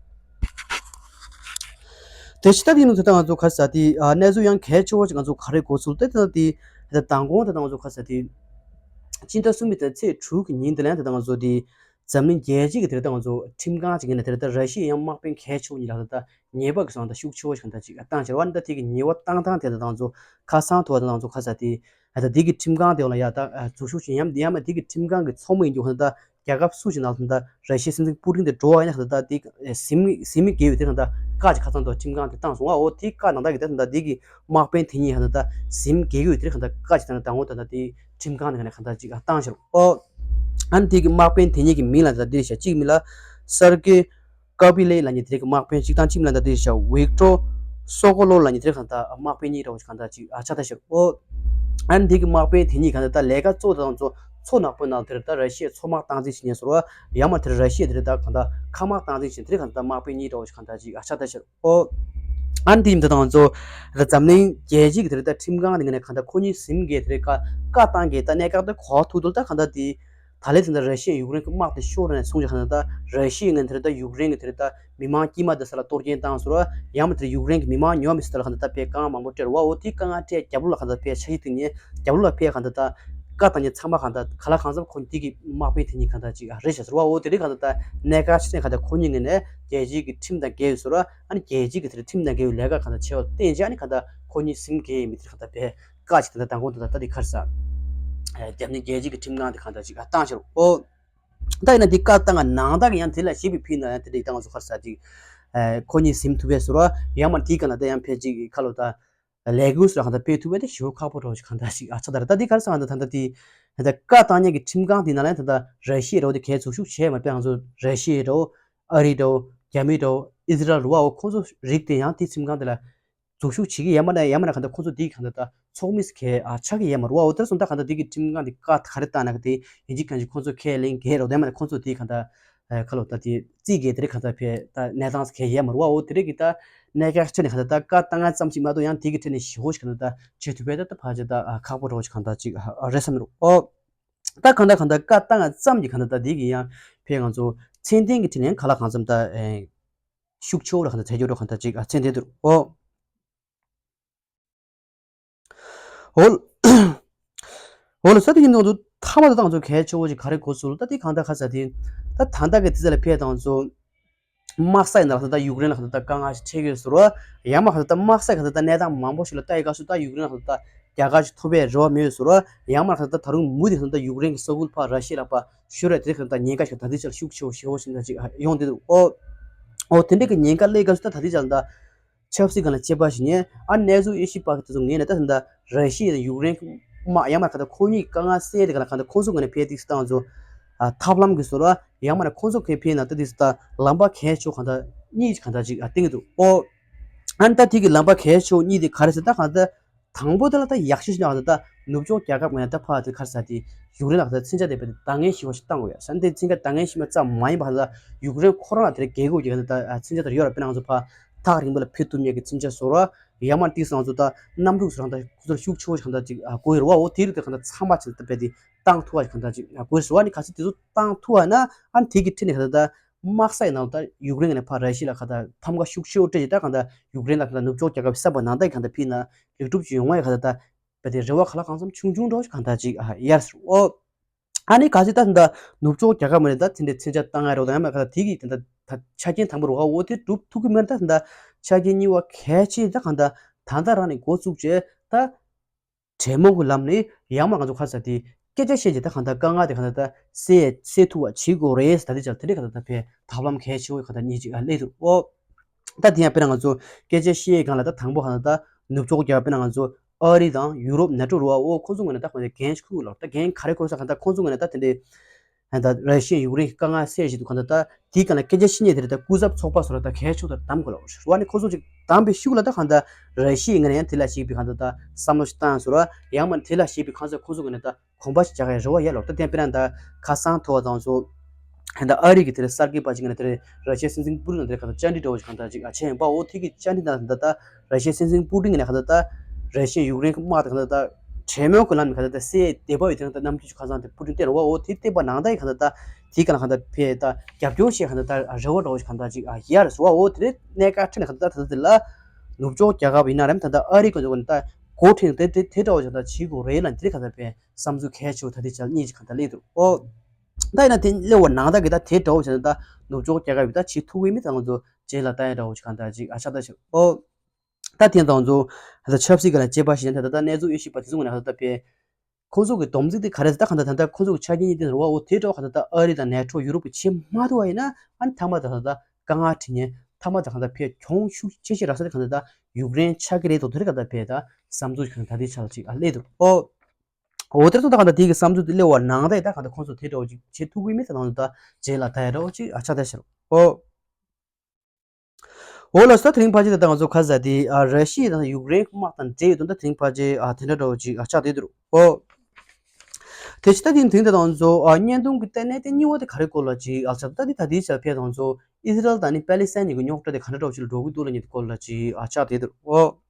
དེ་ཕྱི་ད་དེ་ནང་དེ་ད་ང་ཚོ་ག་རེ་ཟེར་དེ་ཨ་གནས་ཚུལ་ཡང་གལ་ཆེ་བོ་ཅིག་ང་ཚོ་ག་རེ་གོ་ཚུལ་དེ་ད་དེ་ད་མདང་དགོང་དེ་ད་ང་ཚོ་ག་རེ་ཟེར་དེ་སྤྱི་ཟླ་གསུམ་པའི་ད་ཚེས་དྲུག་གི་ཉིན་དེ་ལ་ཡང་དེ་ད་ང་ཚོ་དེ་འཛམ་གླིང་རྒྱལ་སྤྱི་གི་དེ་ད་ང་ཚོ་ཁྲིམས་ཁང་ཅིག་ཡིན་ན་དེ་ད་ར་ཤི་ཡའི་ཡང་དམག་དཔོན་གལ་ཆེ་བོ་གཉིས་ལ་དེ་ད་ཉེས་པ་གི་སོང་ད་ཤུགས་ཆེ་བོ་ཞིག་གང་ལྟར་ཅིག་བཏང་ཕྱིར་བ་ནི་ད་དེ་གི་ཉེས་པ་བཏང་སྟངས་དེ་ད་ང་ཚོ་ཁ་སང་ཐོག་ད་ང་ཚོ་ག་རེ་ཟེར་དེ། ད་འདི་གི་ཁྲིམས་ཁང་དེ་ལ་ཡ་ད་འཛུལ་ཞུགས་བྱེད་ཡམ་ཡང་མ་འདི་གི་ཁྲིམས་ཁང་གི་ཚོགས་མི་ཡིན་རྒྱུ་ཧ་ད་རྒྱལ་ཁབ་སུ་ཞིག་ནང་ད་ར་ཤི་ཡའི་སྲིད་འཛིན་པུ་ཏིན་དེ་འགྲོ་བ་ཡིན་ན་ད་འདི་ཟིན་ཟིན་མི་དགེ་བའི་དེ་ད་བཀའ་ཅིག་ཁ་སང་དུ་ཁྲིམས་ཁང་དེ་བཏང་སོང་བ། འོ་དེ་བཀའ་ནང་ད་གི་ད་ད་འདི་གི་དམག་དཔོན་དེ་གཉིས་ཧ་ད་ཟིན་དགེ་བའི་དེ་ད་བཀའ་ཅིག་ད་ད་འོ་ད་ད་འདི་ཁྲིམས་ཁང་དེ་ག་ནས་ཁ་ད་ཅིག་བཏང་ཕྱིར། འོ་ཨ་ནི་དེ་གི་དམག་དཔོན་དེ་གཉིས་ཀྱི་མིང་ལ་ད་འདི་ཞག་གཅིག་མིང་ལ་སར་གེ་ཀ་པི་ལེ་ལབ་མཁན་དེ་གི་དམག་དཔོན་གཅིག་དང་གཅིག་མིན་ལ་ད་དེ་ཞག་ཝིག་ཏོར་སོ་ཀོ་ལོ་ལབ་མཁན་དེ་གང་ལྟར་དམག་དཔོན་གཉིས་འདྲ་བོ་ཞིག་གང་ལྟར་ཅིག་ཨ་ཆགས་ད་ཤག་འོ། ཨ་ནི་དེ་གི་དམག་དཔོན་དེ་གཉིས་གང་ལྟར་ད་ལས་ཀ་གཙོ་བོ་དང་གཙོ་མཚོ་ནག་པོའི་ནང་དེར་ད་ར་ཤི་ཡའི་མཚོ་དམག་སྟངས་འཛིན་བྱེད་མཁན་ཟེར་བ་ཡང་མ་དེར་ར་ཤི་ཡ་དེར་ད་གང་ལྟར་མཁའ་དམག་སྟངས་འཛིན་བྱེད་དེར་གང་ལྟར་དམག་དཔོན་གཉིས་འདྲ་བོ་ཞིག་གང་ལྟར་ཅིག་ཨ་ཆགས་ད་ཤག་འོ། ཨ་ནི་དེ་ཡིན་ད་ང་ཚོ་ད་འཛམ་གླིང་རྒྱལ་སྤྱི་གི་དེར་ད་ཁྲིམས་ཁང་དེ་ངོས་ནས་གང་ལྟར་ཁོ་གཉིས་ཟིན་གི་དེར་བཀའ་བཀའ་བཏང་གི་ད་གནད་འགག་ད་གོ་ཐུག་དུས་ད་གང་ལྟར་དེ། ད་ལན་དེ་འདྲ་ར་ཤི་ཡས་ཡུཀ་རེན་གྱི་དམག་དེ་ཤོར་ནས་བཟུང་ཅིག་གང་ལྟར་ད་ར་ཤི་ཡའི་ངོས་ནས་དེ་འདྲ་ད་ཡུཀ་རེན་གྱི་དེ་འདྲ་ད་མི་མང་དཀྱུས་མ་དེ་ས་ལ་གཏོར་སྐྱོན་བཏང་ཟེར་བ། ཡང་མ་དེ་ཡུཀ་རེན་གྱི་མི་མང་ཉོ་མི་སྲིད་ད་ལ་གང་ལྟར་ད་དཔེ་དཀའ་ངལ་མང་པོ་སྤྲད་རེད་བ། འོ་དེ་དཀའ་ངལ་སྤྲད་རྒྱབ་ལོགས་ལ་གང་ལྟར་དཔེ་ཆ་ཤས་བཏིང་ནས་རྒྱབ་ལོགས་ལ་དཔེ་གང་ལྟར་ད་བཀའ་བཏང་མཁན་ཚང་མ་གང་ལྟར་ག་ལ་གང་འཚམ་ཁོ་དེ་གི་དམག་དཔོན་དེ་གཉིས་གང་ལྟར་ཅིག་རེད་ཤག་ཟེར་བ། འོ་དེ་རིགས་གང་ལྟར་ད་གནད་འགག་ཆེ་ནས་གང་ལྟར་ཁོ་གཉིས་ངོས་ནས་རྒྱལ་སྤྱིའི་གི་ཁྲིམས་དང་འགལ་ཡོད་ཟེར་བ། ཨ་ནི་རྒྱལ་སྤྱིའི་གི་དེ་འདྲ་ཁྲིམས་དང་འགལ་བའི་ལས་ཀ་གང་ལྟར་བྱས་པ་བརྟེན་བྱས་ཨ་ནི་གང་ལྟར་ཁོ་གཉིས་ཟིན་གི་ཡིན་མི་དེ་གང་ལྟར་དཔེ། བཀའ་ཅིག་དེ་འདྲ་བཏང་དགོས་འདུག་ད་ལྟ་འདི་ག་རེ་ཟེར། རྒྱ་མི་རྒྱལ་སྤྱི་གི་ཁྲིམས་ཁང་དེ་གང་ལྟར་ཅིག་བཏང་ཕྱིར་ཨོ། ད་ཡིན་ན་འདི་བཀའ་བཏང་ག་ནང་ད་གི་ཡང་དེ་ལ་ཞིབ་པའི་ཕིན་ན་ཡང་དེ་འདྲ་བཏང་སོ་ག་རེ་ཟེར་ཅིག་ཁོ་གཉིས་ཟིན་ཐུབ་པའི་ཟུར་བ་ཡང་མ་དེའི་ག་ལ་ད་ཡང་ཕལ་ཅིག་ཁ་ལོ་ད་ལས་འགུལ་སུ་ར་གང་ལྟར་སྤེལ་ཐུབ་པ་དེ་ཞེ་པོ་ཁག་པོ་འདྲ་བོ་ཞིག་གང་ལྟར་ཞིག་ཨ་ཆགས་ད་རེད། ད་འདི་ག་རེ་ཟེར་གང་ལྟར་ད་ལྟ་དེ་ད་བཀའ་བཏང་མཁན་གྱི་ཁྲིམས་ཁང་དེ་ནང་ལ་ཡང་ད་ལྟ་ར་ཤི་ཡ་འདྲ་བོ་དེ་གས་འཛུལ་ཞུགས་བྱས་མ་དཔེ་ང་ཚོ་ར་ཤི་ཡ་འདྲ་བོ་ཨ་རི་འདྲ་བོ་རྒྱ་མི་འདྲ་བོ་ཨི་ཟི་རལ་རུ་བ་འོ་ཁོང་ཚོ་རིགས་དེ་ཡང་དེ་ཁྲིམས་ཁང་དེ་ལ་འཛུལ་ཞུགས་བྱེད་ཀྱི་ཡ་མ་ན་ཡ་མ་ན་གང་ལྟར་ཁོ་ཚོ་འདི་གང་ལྟར་ད་ཚོགས་མི་སི་ཁའི་ཨ་ཆགས་ཀྱི་ཡ་མ་རུ་བ། འོ་དེར་སོང་ད་གང་ལྟར་འདི་གི་ཁྲིམས་ཁང་འདི་བཀའ་ག་རེ་བཏང་ན་གི་དེ་ཡིན་གཅིག་གང་ཅིག་ཁོ་ཚོ་ཁས་ལེན་གྱི་རོགས་དེ་མ་ན་ཁོ་ཚོ་འདི་གང་ལྟར་ཁ་ལོ་ད་དེ་རྩིས་གི་དེ་རིགས་གང་ལྟར་ཕེ་ད་གནས་སྟངས་སི་ཁའི་ཡ་མ་རུ་བ། འོ་དེ་རིགས་གི་ད་གནད་འགག་ཁྲོད་ནས་གང་ལྟར་ད་བཀའ་བཏང་ང་ཙམ་ཞིག་མ་གཏོགས་ཡང་དེ་གི་ཁྲོད་ནས་ཞི་བོ་ཞིག་གང་ལྟར་ད་བྱེད་ཐུབ་པས་ད་ད་ཕ་ཅི་ད་ཁག་པོ་རོགས་ཞིག་གང་ལྟར་ཅིག་རེད་བསམ་རུ། འོ་ད་གང་ལྟར་གང་ལྟར་བཀའ་བཏང་ང་ཙམ་གྱི་གང་ལྟར་ད་འདི་གི་ཡང་ཕེ་ང་ཚོ་མཚན་ལྡན་གི་ཁྲོད་ནས་ག་ལ་གང་འཚམ་ད། ཤུགས་ཆེ་བོ་ར་གང་ལྟར་བྱེད་རྒྱུ་ར་གང་ལྟར་ཅིག་ཨ་མཚན་ལྡན་འདུག་ཨོ། ཨོ། ཨོ་ལ་ས་དེ་ཡིན་དང་དུ་ཐ་མ་དུ་དང་ཚོ་གལ་ཆེ་བོ་ཅིག་ག་རེ་གོ་ཚུལ་ད་དེ་གང་ལྟར་ཁ་ས་དེ་ད་ད་ལྟ་གི་དེ་ཚ་ལ་ཕེ་དང་ཚོ་དམག་ས་ཡིན་ན་ལ་ད་ཡུཀ་རེན་ལ་ད་དཀའ་ངལ་ཞིག་འཕྲད་ཡོད་ཟེར་བ། ཡང་མ་ད་དམག་ས་ག་ད་གནས་སྟངས་མང་པོ་ཞིག་ལ་ལྟ་ཡི་ག་སུ་ད་ཡུཀ་རེན་ལ་ད་རྒྱལ་ཁ་ཞིག་ཐོབ་པའི་རེ་བ་མེད་ཟེར་བ། ཡང་མ་ད་ད་རུང་མུ་མཐུད་ད་ཡུཀ་རེན་གྱི་ས་ཁུལ་ཕར་ར་ཤི་ཡ་ལ་ཕར་ཤོར་ཡ་དེ་ག་ད་ཉེན་ཁ་ཞིག་ད་དེ་ཚ་ལ་ཤུགས་ཆེ་བོ་ཞེ་བོ་ཞིག་ད་ཅིག་ཡོང་བསྡད་འདུག་ཨོ། ཨོ་དེ་འདྲ་གི་ཉེན་ཁ་སླེབས་ག་སུ་ད་ད་དེ་ཚ་ལ་ད། ཆབ་སྲིད་སྒང་ལ་དཔྱད་པ་ཞིག་ཉན། ཨ་གནས་ཚུལ་དབྱེ་ཞིབ་པ་གི་དེ་ཚོ་ངས་ནས་ད་ད་ལྟ་ར་ཤི་ཡ་དང་ཡུཀ་རེན་དམག་ཡང་མ་ག་ད་ཁོ་གཉིས་དཀའ་ངལ་སེལ་དེ་ག་ལ་ག་ད་ཁོ་ཚོ་ངོས་ནས་ཕེ་ཏིག་སི་ཏང་ཚོ་ཨ་ཐབས་ལམ་གི་བཟོ་ལ་ཡང་མ་ན་ཁོ་ཚོ་གི་ཕེ་ན་ད་ཏིག་སི་ད་ལམ་པ་གལ་ཆེ་གང་ད་གཉིས་གང་ད་ཅིག་ཨ་སྟེང་གི་འདུག་ཨོ། ཨ་ད་ཐིག་གི་ལམ་པ་གལ་ཆེ་གཉིས་དེ་ག་རེ་ཟེར་ད་གང་ད་དང་པོ་དེ་ལ་ད་ཡག་ཤོས་ཤིག་ན་གང་ད་ད་ནུབ་ཕྱོགས་རྒྱལ་ཁབ་ངོས་ནས་ད་ཕ་དེ་ག་རེ་ཟེར་དེ་ཡུཀ་རེན་ལ་ག་ད་མཚོན་ཆ་དེ་བེད་དེ་འདང་ངེས་ཤིག་བ་ཞིག་བཏང་དགོས་ཡ་ས་འདི་མཚོན་ཆ་འདང་ངེས་ཤིག་མ་ཙམ་མ་ཡིན་པ་ག་ད་ཡུཀ་རེན་ཁོ་རང་ལ་དེ་རེ་རྒྱལ་ཁབ་ཀྱི་ག་ད་ད་མཚོན་ཆ་དེ་ཡོད་ར་དཔེར་ན་ང་ཚོ་ཕ། ཐག་རིང་པོ་ལ་ཕུད་ཐུབ་མཁན་གྱི་མཚོན་ཆ་བཟོ་ར། ཡང་མ་ཏིག་སང་ཚོ་ད་གནམ་གྲུ་བཟོ་ར་ད་ཁོ་ཚོར་ཤུགས་ཆེ་བོ་ཞིག་གང་ལྟར་ཅིག་དགོས་རེད་བ། འོ་དེ་རིགས་དེ་གང་ལྟར་ཚང་མ་ཆེ་ད་པས་དེ་བཏང་ཐུབ་པ་ཞིག་གང་ལྟར་ཅིག་དགོས་རེད་བ། ནི་ག་ཚོད་དེ་ཚོ་བཏང་ཐུབ་པ་ན་ཨ་ནི་དེ་གི་ཁྲིད་ནས་གང་ལྟར་ད་དམག་ས་ཡི་ནང་ད་ཡུཀ་རེན་ནས་ཕར་ར་ཤི་ཡ་ལ་གང་ལྟར་ཕམ་ཁ་ཤུགས་ཆེ་བོ་སྤྲད་ཅིག་ད་གང་ལྟར་ཡུཀ་རེན་ལ་གང་ལྟར་ནུབ་ཕྱོགས་རྒྱལ་ཁབ་གསར་པ་ནང་ད་གང་ལྟར་ཕིན་ན་ལེགས་གྲུབ་ཅིག་ཡོང་བ་ཡི་གང་ལྟར་ད་པས་དེ་རེ་བ་ག་ལ་གང་འཚམ་ཆུང་ཆུང་འདྲ་བོ་ཞིག་གང་ལྟར་ཅིག་ཡར་སོང་ཨོ། ཨ་ནི་ག་ཚོད་ད་ད་ནུབ་ཕྱོགས་རྒྱལ་ཁབ་མ་ནས་ད་དེ་འདྲའི་མཚོན་ཆ་བཏང་ཡ་རོགས་དང་ཡང་མ་ག་ད་དེ་གི་ད་ད་ཆ་རྐྱེན་དང་པོ་རོགས་འོ་དེ་སྒྲུབ་ཐུབ་ཀྱི་མེད་ན་ད་ད་ཆ་རྐྱེན་གཉིས་པ་གལ་ཆེ་ད་གང་ད་ད་ད་རང་ནས་འགོ་བཙུགས་བྱས་ད། གྲོས་མོལ་གྱི་ལམ་ནས་ཡང་མ་ང་ཚོ་ཁ་ས་དེ་སྐད་ཆ་བཤད་ཀྱི་ད་གང་ལྟར་དཀའ་ངལ་དེ་གང་ལྟར་ད་སེལ་སེལ་ཐུབ་པ་བྱེད་དགོས་རེད། ད་དེ་ཅག་དེ་འདྲའི་གང་ལྟར་ད་ཕན་ཐབས་ལམ་གལ་ཆེ་བོ་གང་ལྟར་གཉིས་ཅིག་ཨ་སླེབས་འདུག་ཨོ། ད་དེ་ཡང་དཔེར་ན་ང་ཚོ་སྐད་ཆ་བཤད་གང་ལ་ད་དང་པོ་གང་ལྟར་ད་ནུབ་ཕྱོགས་རྒྱལ་དཔེར་ན་ང་ཚོ་ཨ་རི་དང་ཡུ་རོབ་ནེ་ཊོ་རུ་བ་ཨོ་ཁོང་ཚོ་ངོས་ནས་ད་གང་ལྟར་འགན་ཁུར་ལ་ད་འགན་ག་རེ་ཁུར་ས་གང་ལྟར་ཁོང་ཚོ་ངོས་ནས་ད་དེ་འདྲའི། ད་ར་ཤི་ཡ་ཡུཀ་རེན་གྱི་དཀའ་ངལ་སེལ་བཞིན་འདུག་གང་ལྟར་ད་དེའི་སྒང་ལ་སྐད་ཆ་བཤད་མཁན་དེ་རེད། ད་སྐུ་ཚབ་ཚོགས་པ་སོགས་ལ་ད་གལ་ཆེ་ད་གདམ་དགོས་ལ་ཞུ་བ་ནི་ཁོ་ཚོ་ཅིག་གདམ་པའི་ཤུགས་ལ་ད་གང་ལྟར་ར་ཤི་ཡའི་ངོས་ནས་ཡང་དེ་ལ་གཞིགས་པའི་གང་ལྟར་ད་བསམ་བློ་ཞིག་བཏང་ཟེར་བ་ཡང་མ་དེ་ལ་གཞིགས་པའི་གང་ཟེར་ཁོ་ཚོ་ངོས་ནས་ད་གོམ་པ་ཞིག་རྒྱག་ཡ་རེ་བ་ཡོད་ལ། ད་དེ་དཔེར་ན་ད་ཁ་སང་ཐོ་བ་དང་ཚོ་ད་ཨ་རི་གི་དེ་རེད་གསར་འགོད་པ་ཅིག་ངོས་ནས་དེ་རེད་ར་ཤི་ཡའི་སྲིད་འཛིན་པུ་ཏིན་དང་དེ་རེད་གང་ལྟར་བཅར་འདྲི་འདྲ་བོ་ཞིག་གང་ལྟར་ཅིག་ཨ་བྱས་ཡིན་པ་འོ་དེ་གི་བཅར་འདྲི་དང་ད་ད། ར་ཤི་ཡའི་སྲིད་འཛིན་པུ་ཏིན་ནས་གང་ལྟར་ད་ར་ཤི་ཡ་ཡུཀ་རེན་གྱི་དམག་དེ་གང་ལྟར་ད་གྲོས་མོལ་གྱི་ལམ་ནས་གང་ལྟར་ད་སེལ་བདེ་པོ་ཡོད་དེ་གང་ལྟར་རྣམ་འགྱུར་ཁ་སང་དེ་པུ་ཏིན་བསྟན་རོགས་འོ་དེ་བསྟན་པ་ནང་ལྟར་གྱི་གང་ལྟར་ད་དེའི་སྒང་ལ་གང་ལྟར་ཕེ་ད་རྒྱབ་སྐྱོར་བྱེད་གང་ལྟར་ད་རེ་བ་འདྲ་བོ་ཞིག་གང་ལྟར་ཅིག་ཡར་སོང་བ་འོ་དེ་རེད། གནད་འགག་ཁྲིད་ནས་གང་ལྟར་ད་ད་དེ་ལ་ནུབ་ཕྱོགས་རྒྱལ་ཁབ་ཡིན་ན་རེད་ད་ད་ཨ་རི་གི་འདུག་གང་ལྟར་འགོ་ཁྲིད་དེ་དེ་དེ་འདྲ་བོ་ཞིག་གང་ལྟར་བྱེད་དགོས་རེད་ལ་དེ་རེད། གང་ལྟར་ཕེ་བསམ་ཚུལ་གལ་ཆེ་བོ་ད་དེ་ཅག་གཉིས་ཅིག་གང་ལྟར་སླེབས་འདུག་ཨོ། ད་ཡིན་ན་དེ་སླེབས་པ་ནང་ལྟར་གྱི་ད་དེ་འདྲ་བོ་བྱས་ན་ད་ནུབ་ཕྱོགས་རྒྱལ་ཁབ་ཡིས་ད་བྱེད་ཐུབ་ཀྱི་མེད་ད་ང་ཚོ་རྗེས་ལ་ལྟ་ཡ་འདྲ་བོ་ཞིག་གང་ལྟར་ཅིག་ཨ་ཆགས་ད་ཆགས་ཨོ། ད་དེ་ད་ང་ཚོ་ད་ཆབ་སྲིད་སྒང་ལ་དཔྱད་པ་ཞིག་ཡིན་ན་ད་ད་གནས་ཚུལ་དབྱེ་ཞིབ་པ་དེ་ཚོ་ངོས་ནས་ད་ད་དཔེ་ཁོང་ཚོ་གི་སྡོམ་རྩིས་དེ་ག་རེ་ད་གང་ལྟར་ད་ལྟ་ཁོང་ཚོ་གི་ཆ་རྐྱེན་གཉིས་དེ་རེད་བ། འོ་དེ་འདྲ་བ་གང་ལྟར་ད་ཨ་རི་དང་ནེ་ཊོ་ཡུ་རོབ་ཀྱིས་བྱེད་མ་ཐུབ་པ་ཡིན་ན་ཨ་ནི་མཐའ་མ་ད་གང་ལྟར་དཀའ་ངལ་འཕྲད་མཁན་མཐའ་མ་ད་གང་ལྟར་ཕལ་གྱོང་ཤུགས་ཆེ་ཤོས་རག་ས་དེ་གང་ལྟར་ད་ཡུཀ་རེན་ཆགས་ཀྱི་རེད་དོ། དེ་རེད་གང་ལྟར་ཕལ་ད་བསམ་ཚུལ་གང་ལྟར་དེ་ཆགས་ཅིག་ཨ་སླེབས་འདུག་ཨོ། འོ་དེར་སོང་ད་གང་ལྟར་དེ་གི་བསམ་ཚུལ་དེ་སླེབས་པ་ནང་ལྟར་ད་གང་ལྟར་ཁོང་ཚོ་དེ་འདྲ་བོ་ཅིག་བྱེད་ཐུབ་ཀྱི་མེད་ད་ནང་ད་རྗེས་ལ་ད་ཡ་འདྲ་བོ་ཅིག་ཨ་ཆགས་ད་ཤར་ཨོ། འོ་ལགས་སོ། ད་དེ་རིང་ཕལ་ཆེར་ད་ང་ཚོ་ཁ་ས་དེ་ཨ་ར་ཤི་ཡ་དང་ཡུཀ་རེན་དམག་དང་འབྲེལ་ཡོད་དོན་དག་དེ་རིང་ཕལ་ཆེར་ཨ་དེ་འདྲ་འདྲ་བོ་ཅིག་ཨ་ཆགས་བསྡད་འདུག་ཨོ། དེ་ཕྱི་ད་དེ་དེ་ད་ང་ཚོ་ཨ་བརྙན་ཐུང་གི་ལྟེ་གནས་དེ་གཉིས་པ་དེ་ག་རེ་སྐོར་ལ་ཅིག་ཨ་ཆགས་ད་དེ་ད་དེའི་ཆ་ཕེ་ད་ང་ཚོ་ཨི་སི་རལ་དང་ནི་པེ་ལི་སི་ཐན་གཉིས་ཀྱི་རྙོག་དྲ་དེ་ག་འདྲ་འདྲ་བོ་ཅིག་ལ་འགྲོ་གི་འདུག་ལ་ཉིད་དེ་སྐོར་ལ་ཅིག་ཨ་ཆགས་བསྡད་འདུག་ཨོ།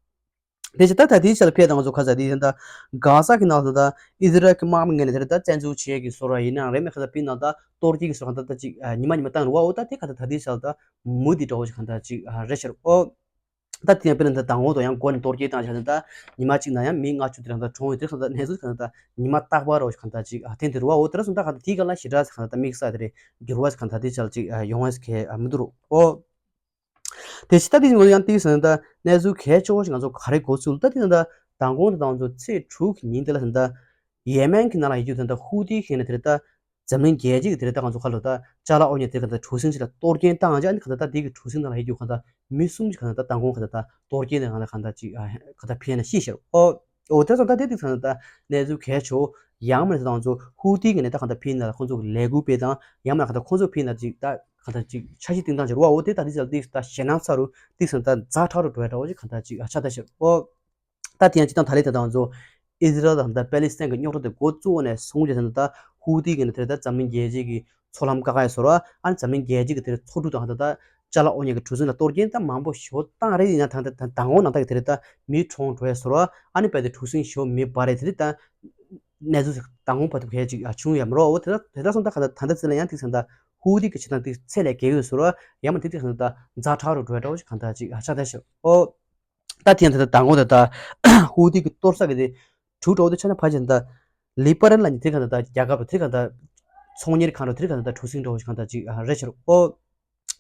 དེ་ཕྱིར་ད་ད་ལྟའི་ཆར་ཕེབས་དང་ང་ཚོ་ཁ་ས་དེ་ད་གྷ་ས་གི་ནང་ལ་ད་ཨི་སི་རལ་གྱི་དམག་མི་ངོས་ནས་དེར་ད་བཙན་འཛུལ་བྱེད་ཀྱི་བཟོ་འདྲ་ཡིན་ནའང་རེད། མེད་ཁ་ས་པི་ནང་ད་གཏོར་སྐྱོན་གྱི་བཟོ་འདྲ་ད་ཅིག་ཉི་མ་ཉི་མ་བཏང་རུ་བ་འོ། ད་དེ་ཁ་ས་ད་ལྟའི་ཆར་ད་མུ་མཐུད་འདྲ་བོ་ཞིག་གང་ལྟར་ཅིག་རེད་ཤག་ཨོ། ད་དེ་ཡང་དཔེར་ན་ད་མདང་དགོང་དུ་ཡང་མགོ་ནས་གཏོར་སྐྱོན་བཏང་བྱས་ད་ཉི་མ་གཅིག་ནང་ཡང་མི་ལྔ་བཅུ་དེ་རང་ད་གྲོངས་ཡོད། དེ་ཁ་ས་ད་གནས་ཚུལ་གང་ལྟར་ཉི་མ་རྟག་པར་འདྲ་བོ་ཞིག་གང་ལྟར་ཅིག་ཐོན་དེ་རུ་བ་འོ། དེ་ར་སོང་ད་གང་ལྟར་དེའི་སྒང་ལ་ཞེ་དྲག་གང་ལྟར་ད་དམིགས་བསལ་དེ་རེད་འགྱུར་བ་ཞིག་གང་ལྟར་དེ་ཆར་ཅིག་ཡོང་བ་ཞིག་གལ་མི་འདུག་རུ་ཨོ། དེ་ཕྱི་ད་དེ་ངོས་ཡང་ཏིག་ཟེར་ན་ད་གནས་ཚུལ་གལ་ཆེ་བོ་ཞིག་ང་ཚོ་ག་རེ་འགོ་ཚུགས་ད་དེ་ན་ད་མདང་དགོང་དེ་ད་ང་ཚོ་ཚེས་དྲུག་གི་ཉིན་དེ་ལ་ད་ཡེ་མེན་གྱི་ནང་ལ་ཡོད་རྒྱུ་དེ་ད་ཧུ་ཏི་གི་ནས་དེ་རེད་ད་འཛམ་གླིང་རྒྱལ་སྤྱི་གི་དེ་རེད་ད་ང་ཚོ་ཁ་ལོ་ད་ཅ་ལག་དབོར་མཁན་དེ་རེད་ད་གྲུ་གཟིངས་ཞིག་ལ་གཏོར་སྐྱོན་བཏང་ཡང་ཅི་ཨ་ནི་ག་ད་ད་དེ་གི་གྲུ་གཟིངས་ནང་ལ་ཡོད་རྒྱུ་ག་ད་མི་གསུམ་ཞིག་ག་ད་ད་མདང་དགོང་ག་ད་ད་གཏོར་སྐྱོན་དེ་ག་ད་ག་ད་ཅིག་ག་ད་ཕན་ན་ཤི་ཤར་ཨོ། འོ་དེ་ཚོ་ད་དེ་དེ་ཚོ་ད་གནས་ཚུལ་གལ་ཆེ་བོ་ཡང་མིན་ད་ང་ཚོ་ཧུ་ཏི་གི་ནས་ད་གང་ལྟར་ཕིན་ན་ཁོང་ཚོ་གི་ལས་འགུལ་སྤེལ་དང་ཡང་མིན་གང་ལྟར་ཁོང་ཚོ་ཕིན་ན་ཅིག་ད་གང་ལྟར་ཅིག་འཆར་གཞི་བཏིང་སྟངས་ཅིག་རུ་བ་འོ་དེ་ད་དེ་ཚོ་ད་ཞེད་སྣང་ཚ་རུ་དེ་ཚོ་ད་ཛ་དྲག་རུ་འགྲོ་ཡ་འདྲ་བོ་ཅིག་གང་ལྟར་ཅིག་ཨ་ཆགས་ད་ཤག་ཨོ། ད་དེ་ཡང་སྤྱིར་བཏང་ད་ལས་ད་ང་ཚོ་ཨི་སི་རལ་དང་ད་པེ་ལི་སི་ཐན་གི་རྙོག་དྲ་དེ་འགོ་བཙུགས་ནས་བཟུང་རྗེས་ད་ད་ཧུ་ཏི་གི་ནས་དེ་ད་འཛམ་གླིང་རྒྱལ་སྤྱི་གི་མཚོ་ལམ་བཀག་ཡ་བཟོ་ར་ཨ་ནི་འཛམ་གླིང་རྒྱལ་སྤྱི་གི་དེ་མཚོ་གྲུ་དང་ད་ད་ཅ་ལག་དབོར་མཁན་གྱི་གྲུ་གཟིངས་ལ་གཏོར་སྐྱོན་ད་མང་པོ་ཞེ་པོ་བཏང་རེད། ཡིན་ན་ད་ད་ད་མདང་དགོང་ནང་ད་གི་དེ་རེད་ད་མི་གྲོངས་འགྲོ་ཡ་བཟོ་ར་ཨ་ནི་དཔེ་དེ་གྲུ་གཟིངས་ཞེ་པོ་མེ་འབར་རེད། དེ་རེད་ད་གནས་ཚུལ་ཞིག་མདང་དགོང་བར་དུ་གལ་ཅིག་ཨ་བྱུང་ཡ་མ་རོགས། འོ་དེ་ད་དེ་ད་སོང་ད་ག་ད་ད་ད་ཙི་ལ་ཡང་ཏིག་སང་ད་ཧུ་ཏི་གི་བྱེད་སྟངས་ཏིག་ཚད་ལས་བརྒལ་ཡོད་བཟོ་ར་ཡང་མ་དེ་ཏིག་སང་ད་ཛ་དྲག་རུ་འགྲོ་ཡ་འདྲ་བོ་ཞིག་གང་ལྟར་ཅིག་ཨ་ཆགས་ད་ཤག་ཨོ། ད་དེ་ཡང་དེ་ལྟར་མདང་དགོང་དེ་ལྟར་ཧུ་ཏི་གི་གཏོར་ས་གི་དེ་གྲུ་འདྲ་བོ་དེ་ཆ་ན་ཕལ་ཆེར་ད་ལི་པ་རན་ལ་ནི་དེ་ག་ད་ད་རྒྱལ་ཁབ་རུ་དེ་ག་ད་ཚོང་གཉེར་ཁང་རུ་དེ་ག་ད་ད་གྲུ་གཟིངས་འདྲ་བོ་ཞིག་གང་ལྟར་ཅིག་རེད་ཤག་ཨོ།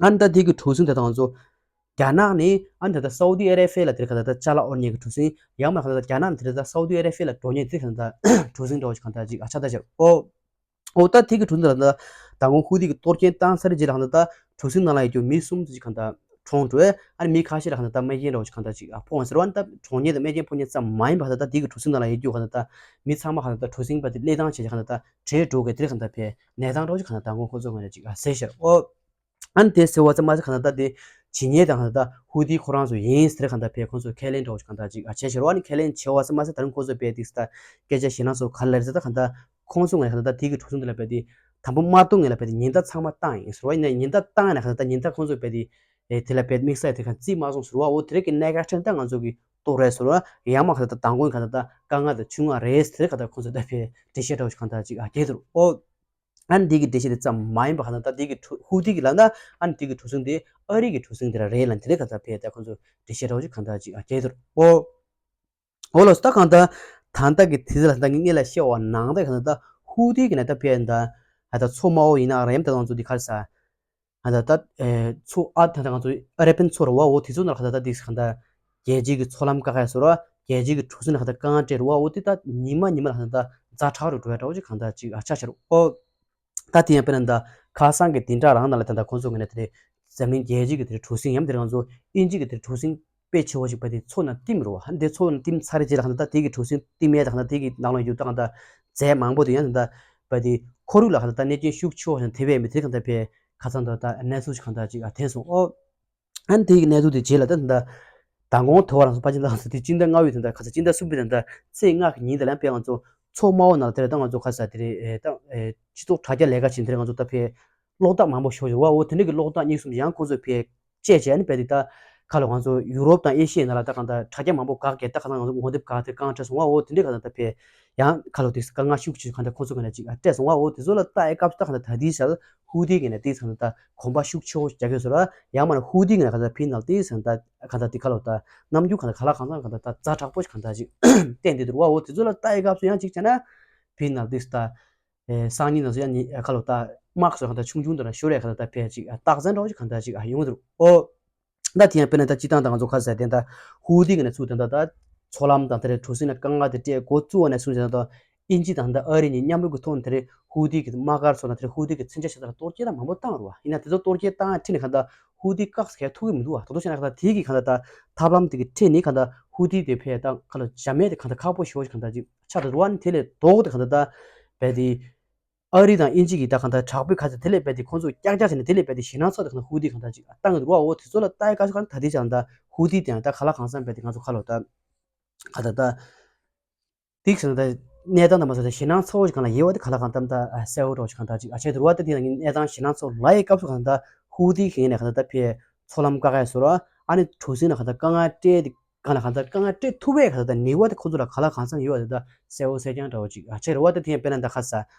ཨ་ནི་ད་དེ་གི་གྲུ་གཟིངས་དེ་དང་ཚོ་རྒྱ་ནག་ནི་ཨ་ནི་ད་ད་སའུ་ཏི་ཨ་རེ་བྷི་ཡ་ལ་དེ་ག་ད་ད་ཅ་ལག་དབོར་མཁན་གི་གྲུ་གཟིངས་ཡང་མ་ག་ད་ད་རྒྱ་ནག་ནི་དེ་ད་ད་སའུ་ཏི་ཨ་རེ་བྷི་ཡ་ལ་འགྲོ་མཁན་དེ་ག་ད་ད་གྲུ་གཟིངས་འདྲ་བོ་ཞིག་གང་ལྟར་ཅིག་ཨ་ཆགས་ད་ཤག་ཨོ། འོ་ད་དེ་གི་གྲུ་གཟིངས་ལ་ད་མདང་དགོང་ཧུ་ཏི་གི་གཏོར་སྐྱོན་བཏང་ཚར་རྗེས་ལ་གང་ལྟར་ད་གྲུ་གཟིངས་ནང་ལ་ཡོད་རྒྱུ་མི་གསུམ་ཙམ་ཞིག་གང་ལྟར་གྲོངས་འགྲོ། ཨ་ནི་མི་ཁ་ཤས་ལ་གང་ལྟར་ད་རྨས་སྐྱོན་འདྲ་བོ་ཞིག་གང་ལྟར་ཅིག་ཨ་ཕོག་ཡོང་ཟེར་བ་ནི་ད་གྲོངས་མཁན་དང་རྨས་སྐྱོན་ཕོག་མཁན་ཙམ་མ་ཡིན་པ་གང་ལྟར་ད་དེ་གི་གྲུ་གཟིངས་ནང་ལ་ཡོད་རྒྱུ་གང་ལྟར་ད་མི་ཚང་མ་གང་ལྟར་ད་གྲུ་གཟིངས་པ་དེ་གླེགས་བཏང་བྱས་གང་ལྟར་ད་བྲོས་འགྲོ་གི་དེ་གང་ལྟར་ཕེ་ནད་གདོན་འདྲ་བོ་ཞིག་གང་ལྟར་མདང་དགོང་ཁོ་ཚོ་ངོས་ནས་ཅིག་ཨ་ཟེར་ཤར་ཨོ། ཨ་ནི་དེ་ཟེར་བ་ཙམ་མ་ཟད་གང་ལྟར་ད་དེ་བྱེད་མཁན་དང་གང་ལྟར་ད་ཧུ་ཏི་ཁོ་རང་ཚོ་ཡིན་ཟེར་གང་ལྟར་ཕེ་ཁོང་ཚོ་ཁས་ལེན་འདྲ་བོ་ཞིག་གང་ལྟར་ཅིག་ཨ་བྱས་ཤར་ཨ་ནི་ཁས་ལེན་བྱས་བ་ཙམ་མ་ཟད་ད་རུང་ཁོང་ཚོ་ཕེ་དེ་ད་སྐད་ཆ་ཞེད་སྣང་སོགས་ག་ལ་རེད་ཟེར་ད་གང་ལྟར་ཁོང་ཚོ་ངོས་ནས་གང་ལྟར་ད་དེ་གི་གྲུ་གཟིངས་དེ་ལ་ཕེ་དེ་དང་པོ་མ་གཏོང་ངེས་ལ་ཕེ་དེ་ཉེན་བརྡ་ཚང་མ་བཏང་ཡིན་ཟེར་བ་ཡིན་ན་ཉེན་བརྡ་བཏང་ཡིན་ན་གང་ལྟར་ད་ཉེན་བརྡ་ཁོང་ཚོ་ཕེ་དེ་ཨེ་དེ་ལ་ཕེ་དམིགས་བསལ་དེ་གང་རྩིས་མ་སོང་ཟེར་བ་འོ་དེ་རེད་ཀྱི་གནད་འགག་ཕྲན་ད་ང་ཚོ་གི་གཏོར་རེད་ཟེར་བ་ཡང་མ་གང་ལྟར་ད་མདང་དགོང་གང་ལྟར་ད་དཀའ་ངལ་དང་ཆུང་ང་རེད་ཟེར་གང་ལྟར་ཁོང་ཚོ་ད་ཕེ་འགྲེལ་བཤད་འདྲ་བོ་ཞིག་གང་ལྟར་ཅིག་ཨ་རྒྱས་འདུག་ཨོ། ཨ་ནི་འདི་གི་འགྲེལ་བཤད་དེ་ཙམ་མ་ཡིན་པ་གང་ལྟར་ད་འདི་གི་གྲུ་ཧུ་ཏི་གི་ལབ་ན་ཨ་ནི་འདི་གི་གྲུ་གཟིངས་དེ་ཨ་རི་གི་གྲུ་གཟིངས་དེ་ར་རེད་ལ་དེ་རེད་གང་ལྟར་ཕེ་ད་ཁོང་ཚོ་འགྲེལ་བཤད་འདྲ་བོ་ཞིག་གང་ལྟར་ཅིག་ཨ་རྒྱས་འདུག་ཨོ། ཨོ་ལགས་སོ། ད་གང་ལྟར་ད་ལྟ་གི་དུས་ཚོད་ལ་ད་ངས་ལ་བཤད་པ་ནང་ལྟར་གང་ལྟར་ད་ ཧུ་ཏི་གི་ནས་ད་ཕེ་ད་ཧ་ད་མཚོ་དམའ་བོ་ཡིན་ན་ར་ཡམ་ད་ང་ཚོ་འདི་ཁར་ས་ཧ་ད་ད་མཚོ་ཨ་ད་ད་ང་ཚོ་ཨ་རབ་པན་མཚོ་ར་བ་འོ་དེ་ཚོ་ནང་ཧ་ད་ད་འདི་ཧ་ད་རྒྱལ་སྤྱི་གི་མཚོ་ལམ་བཀག་ཡ་སོ་ར་རྒྱལ་སྤྱི་གི་གྲུ་གཟིངས་ལ་ཧ་ད་དཀའ་ངལ་སྤྲད་ར་བ་འོ་དེ་ད་ཉི་མ་ཉི་མ་ལ་ཧ་ད་ཛ་དྲག་རུ་འགྲོ་ཡ་འདྲ་བོ་ཅིག་གང་ད་ཅིག་ཨ་ཆ་ཤར་འོ། ད་དེ་ཡང་དཔེར་ན་ད་ཁ་སང་གི་བདུན་ཕྲག་རང་ནང་ལ་ད་ད་ཁོང་ཚོ་གི་ནས་དེ་རེད། འཛམ་གླིང་རྒྱལ་སྤྱི་གི་དེ་རེད་གྲུ་གཟིངས་ཡང་དེ་རེད་ང་ཚོ་དབྱིན་ཇི་གི་དེ་རེད་གྲུ་གཟིངས་དཔེ་ཆེ་བོ་ཞིག་པ་དེ་མཚོ་ནང་བསྟིམ་རོ། ཧ་འདི་མཚོ་ནང་བསྟིམ་ཚར་རྗེས་ལ་ཧ་ད་དེ་གི་གྲུ་གཟིངས་བསྟིམ་ཡས་ད་ཧ་ད་དེ་གི་ནང་ལ་ཡོད་ད་ཧ་ད་རྫས་མང་པོ་དེ་ཡང་ད་ད་པ་དེ་ཁོར་ཡུག་ལ་ཧ་ད་ད་གནོད་སྐྱོན་ཤུགས་ཆེ་བོ་ཞིག་ཐེབས་པས་མི་དེ་གང་ད་ཕེ་ཁ་སང་ད་ད་གནས་ཚུལ་ཞིག་གང་ད་ཅིག་ཨ་ཐེན་སོང་ཨོ། ཨ་ནི་དེ་ཡི་གནས་ཚུལ་དེ་རྗེས་ལ་ད་ད་མདང་དགོང་ཐོ་བ་རང་སོ་པ་ཅིན་ད་སོ་དེ་སྤྱི་ཟླ་ལྔ་པའི་ད་ད་ཁ་ས་སྤྱི་ཟླ་གསུམ་པའི་ད་ད་ཚེས་ལྔ་གི་ཉིན་དེ་ལ་ཡང་དཔེ་ང་ཚོ་མཚོ་དམའ་བོ་ནང་ལ་དེ་རེད་ད་ང་ཚོ་ཁ་ས་དེ་རེད་ད་སྤྱི་ཚོགས་དྲ་རྒྱ་ལས་ཀ་བྱེད་དེ་རེད་ང་ཚོ་ད་ཕེ་གློག་བརྡ་མང་པོ་ཤོར་ཡོད་རེད་བ། འོ་དེ་འདྲ་གི་གློག་བརྡ་རྙེད་སོང་ཡང་ཁོ་ཚོ་ཕེ་བཅད་བྱས་ནི་དཔེ་དེ་ད་ཁ་ལོ་ང་ཚོ་ཡུ་རོབ་དང་ཨེ་ཤི་ཡའི་ནང་ལ་ད་གང་ད་དྲ་རྒྱ་མང་པོ་བཀག་གས་ད་གང་ད་ང་ཚོ་ངོ་དེབ་བཀག་དེ་གང་བྲལ་སོང་བ། འོ་དེ་འདྲ་གང་ད་ད་ཕེ་ཡང་ཁ་ལོ་དེ་དཀའ་ངལ་ཤུགས་ཆེ་གང་ད་ཁོ་ཚོ་གང་ད་ཅིག་ཨ་སྤྲད་སོང་བ། འོ་དེ་ཚོ་ལ་ལྟ་ཡའི་སྐབས་སུ་ད་གང་ད་ད་དེའི་ཞལ་ཧུ་ཏི་གི་ནས་དེའི་ཚང་ད་གོམ་པ་ཤུགས་ཆེ་བོ་རྒྱག་གི་ཡོད་ཟེར་བ། ཡང་མ་ན་ཧུ་ཏི་གི་ནས་གང་ད་ཕི་ནང་དེའི་ཚང་ད་གང་ད་དེ་ཁ་ལོ་ད་ནམ་རྒྱུན་གང་ད་ག་ལ་གང་ཚང་གང་ད་ད་ཛ་དྲག་པོ་ཞིག་གང་ད་ཅིག་བསྟན་དེ་འདུག་བ། འོ་དེ་ཚོ་ལ་ལྟ་ཡའི་སྐབས་སུ་ཡང་ཅིག་བྱས་ན་ཕི་ནང་དེ་ད་སང་ཉིན་ནང་སུ་ཡང་ཉི་ཁ་ལོ་ད་དམག་སོགས་གང་ད་ཆུང་ཆུང་དུ་ན་ཤོར་ཡ་གང་ད་ད་ཕེ་ཅིག་རྟགས་མཚན་འདྲ་བོ་ཞིག་གང་ད་ཅིག་ཡོང་འདུག་ཨོ། ད་དེ་ཡང་དཔེར་ན་ད་སྤྱི་བཏང་དང་ང་ཚོ་ཁ་ཟས་དེ་ད་ཧུ་ཏི་གི་ནས་ཚུར་དེ་ད་ད་མཚོ་ལམ་དང་དེ་རེད་གྲུ་གཟིངས་ལ་དཀའ་ངལ་དེ་སྤྲད་འགོ་བཙུགས་པ་ནས་བཟུང་བྱས་ད་ད་དབྱིན་ཇི་དང་ད་ཨ་རི་གཉིས་མཉམ་རུབ་ཀྱི་ཐོག་ནས་དེ་རེད་ཧུ་ཏི་གི་དམག་སྒར་ཚོ་དང་དེ་རེད་ཧུ་ཏི་གི་མཚོན་ཆ་ཆ་ཚང་གཏོར་སྐྱོན་ད་མང་པོ་བཏང་རུ་བ། ཡིན་ན་དེ་ཚོ་གཏོར་སྐྱོན་བཏང་ཡ་ཁྲིད་ནས་ག་ད་ཧུ་ཏི་བཀག་ས་གས་ཐུབ་ཀྱི་མི་འདུག་བ། ད་དུང་བཤད་ན་ག་ད་དེ་གི་ག་ད་ད་ཐབས་ལམ་དེ་གི་ཁྲིད་ནས་ག་ད་ཧུ་ཏི་དེ་ཕེ་ད་ག་ལ་འཇམ་མེད་དེ་ག་ད་ཁག་པོ་ཞེ་བོ་ཞིག་ག་ད་ཅིག་ཆགས་འདུག་བ། ནི་དེ་ལས་ལྡོག་དེ་ག་ད་ད་བས་དེ། ཨ་རི་དང་དབྱིན་ཇི་གིས་ད་གང་ལྟར་དྲག་པོའི་ཁ་ཚ་དེ་ལས་རྦད་དེ་ཁོང་ཚོ་ཀྱག་ཀྱག་བྱས་ནས་དེ་ལས་རྦད་དེ་ཞེད་སྣང་ཚ་དེ་གང་ལྟར་ཧུ་ཏི་གང་ལྟར་ཅིག་བཏང་གི་འདུག་བ། འོ་དེ་ཚོ་ལ་ལྟ་ཡི་ཀ་ཚོད་གང་ལྟར་ད་དེ་ཅང་ད་ཧུ་ཏི་དེ་ཡང་ད་ག་ལ་གང་འཚམ་རྦད་དེ་ང་ཚོ་ཁ་ལོ་ད་ག་ད་ད་དེ་ཟེར་ན་ད་གནས་སྟངས་དང་མ་ཟད་ད་ཞེད་སྣང་ཚ་བོ་ཞིག་གང་ལ་ཡོད་བ་དེ་ག་ལ་གང་ལྟར་ད་གསལ་བོ་འདྲ་བོ་ཞིག་གང་ལྟར་ཅིག་ཨ་ཆེ་འདུག་བ། ད་དེ་ཡང་གནས་སྟངས་ཞེད་སྣང་ཚ་བོ་ལ་ཡི་སྐབས་སུ་གང་ལྟར་ཧུ་ཏི་གི་ངོས་ནས་གང་ལྟར་ད་ཕེ་མཚོ་ལམ་བཀག་ཡ་ཟེར་བ། ཨ་ནི་གྲུ་གཟིངས་ལ་གང་ལྟར་དཀའ་ངལ་སྤྲད་དེ། གང་ལ་གང་ལྟར་དཀའ་ངལ་སྤྲད་ཐུབ་པའི་གང་ལྟར་ནུས་པ་དེ་ཁོ་ཚོ་ལ་གང་ལ་གང་འཚམ་ཡོད་པ་དེ་ད་གསལ་བོ་གསལ་རྐྱང་འདྲ་བོ་ཅིག་ཨ་ཆེ་རེད་བ། ད་དེ་ཡང་དཔེར་ན་ད་ཁ་ས་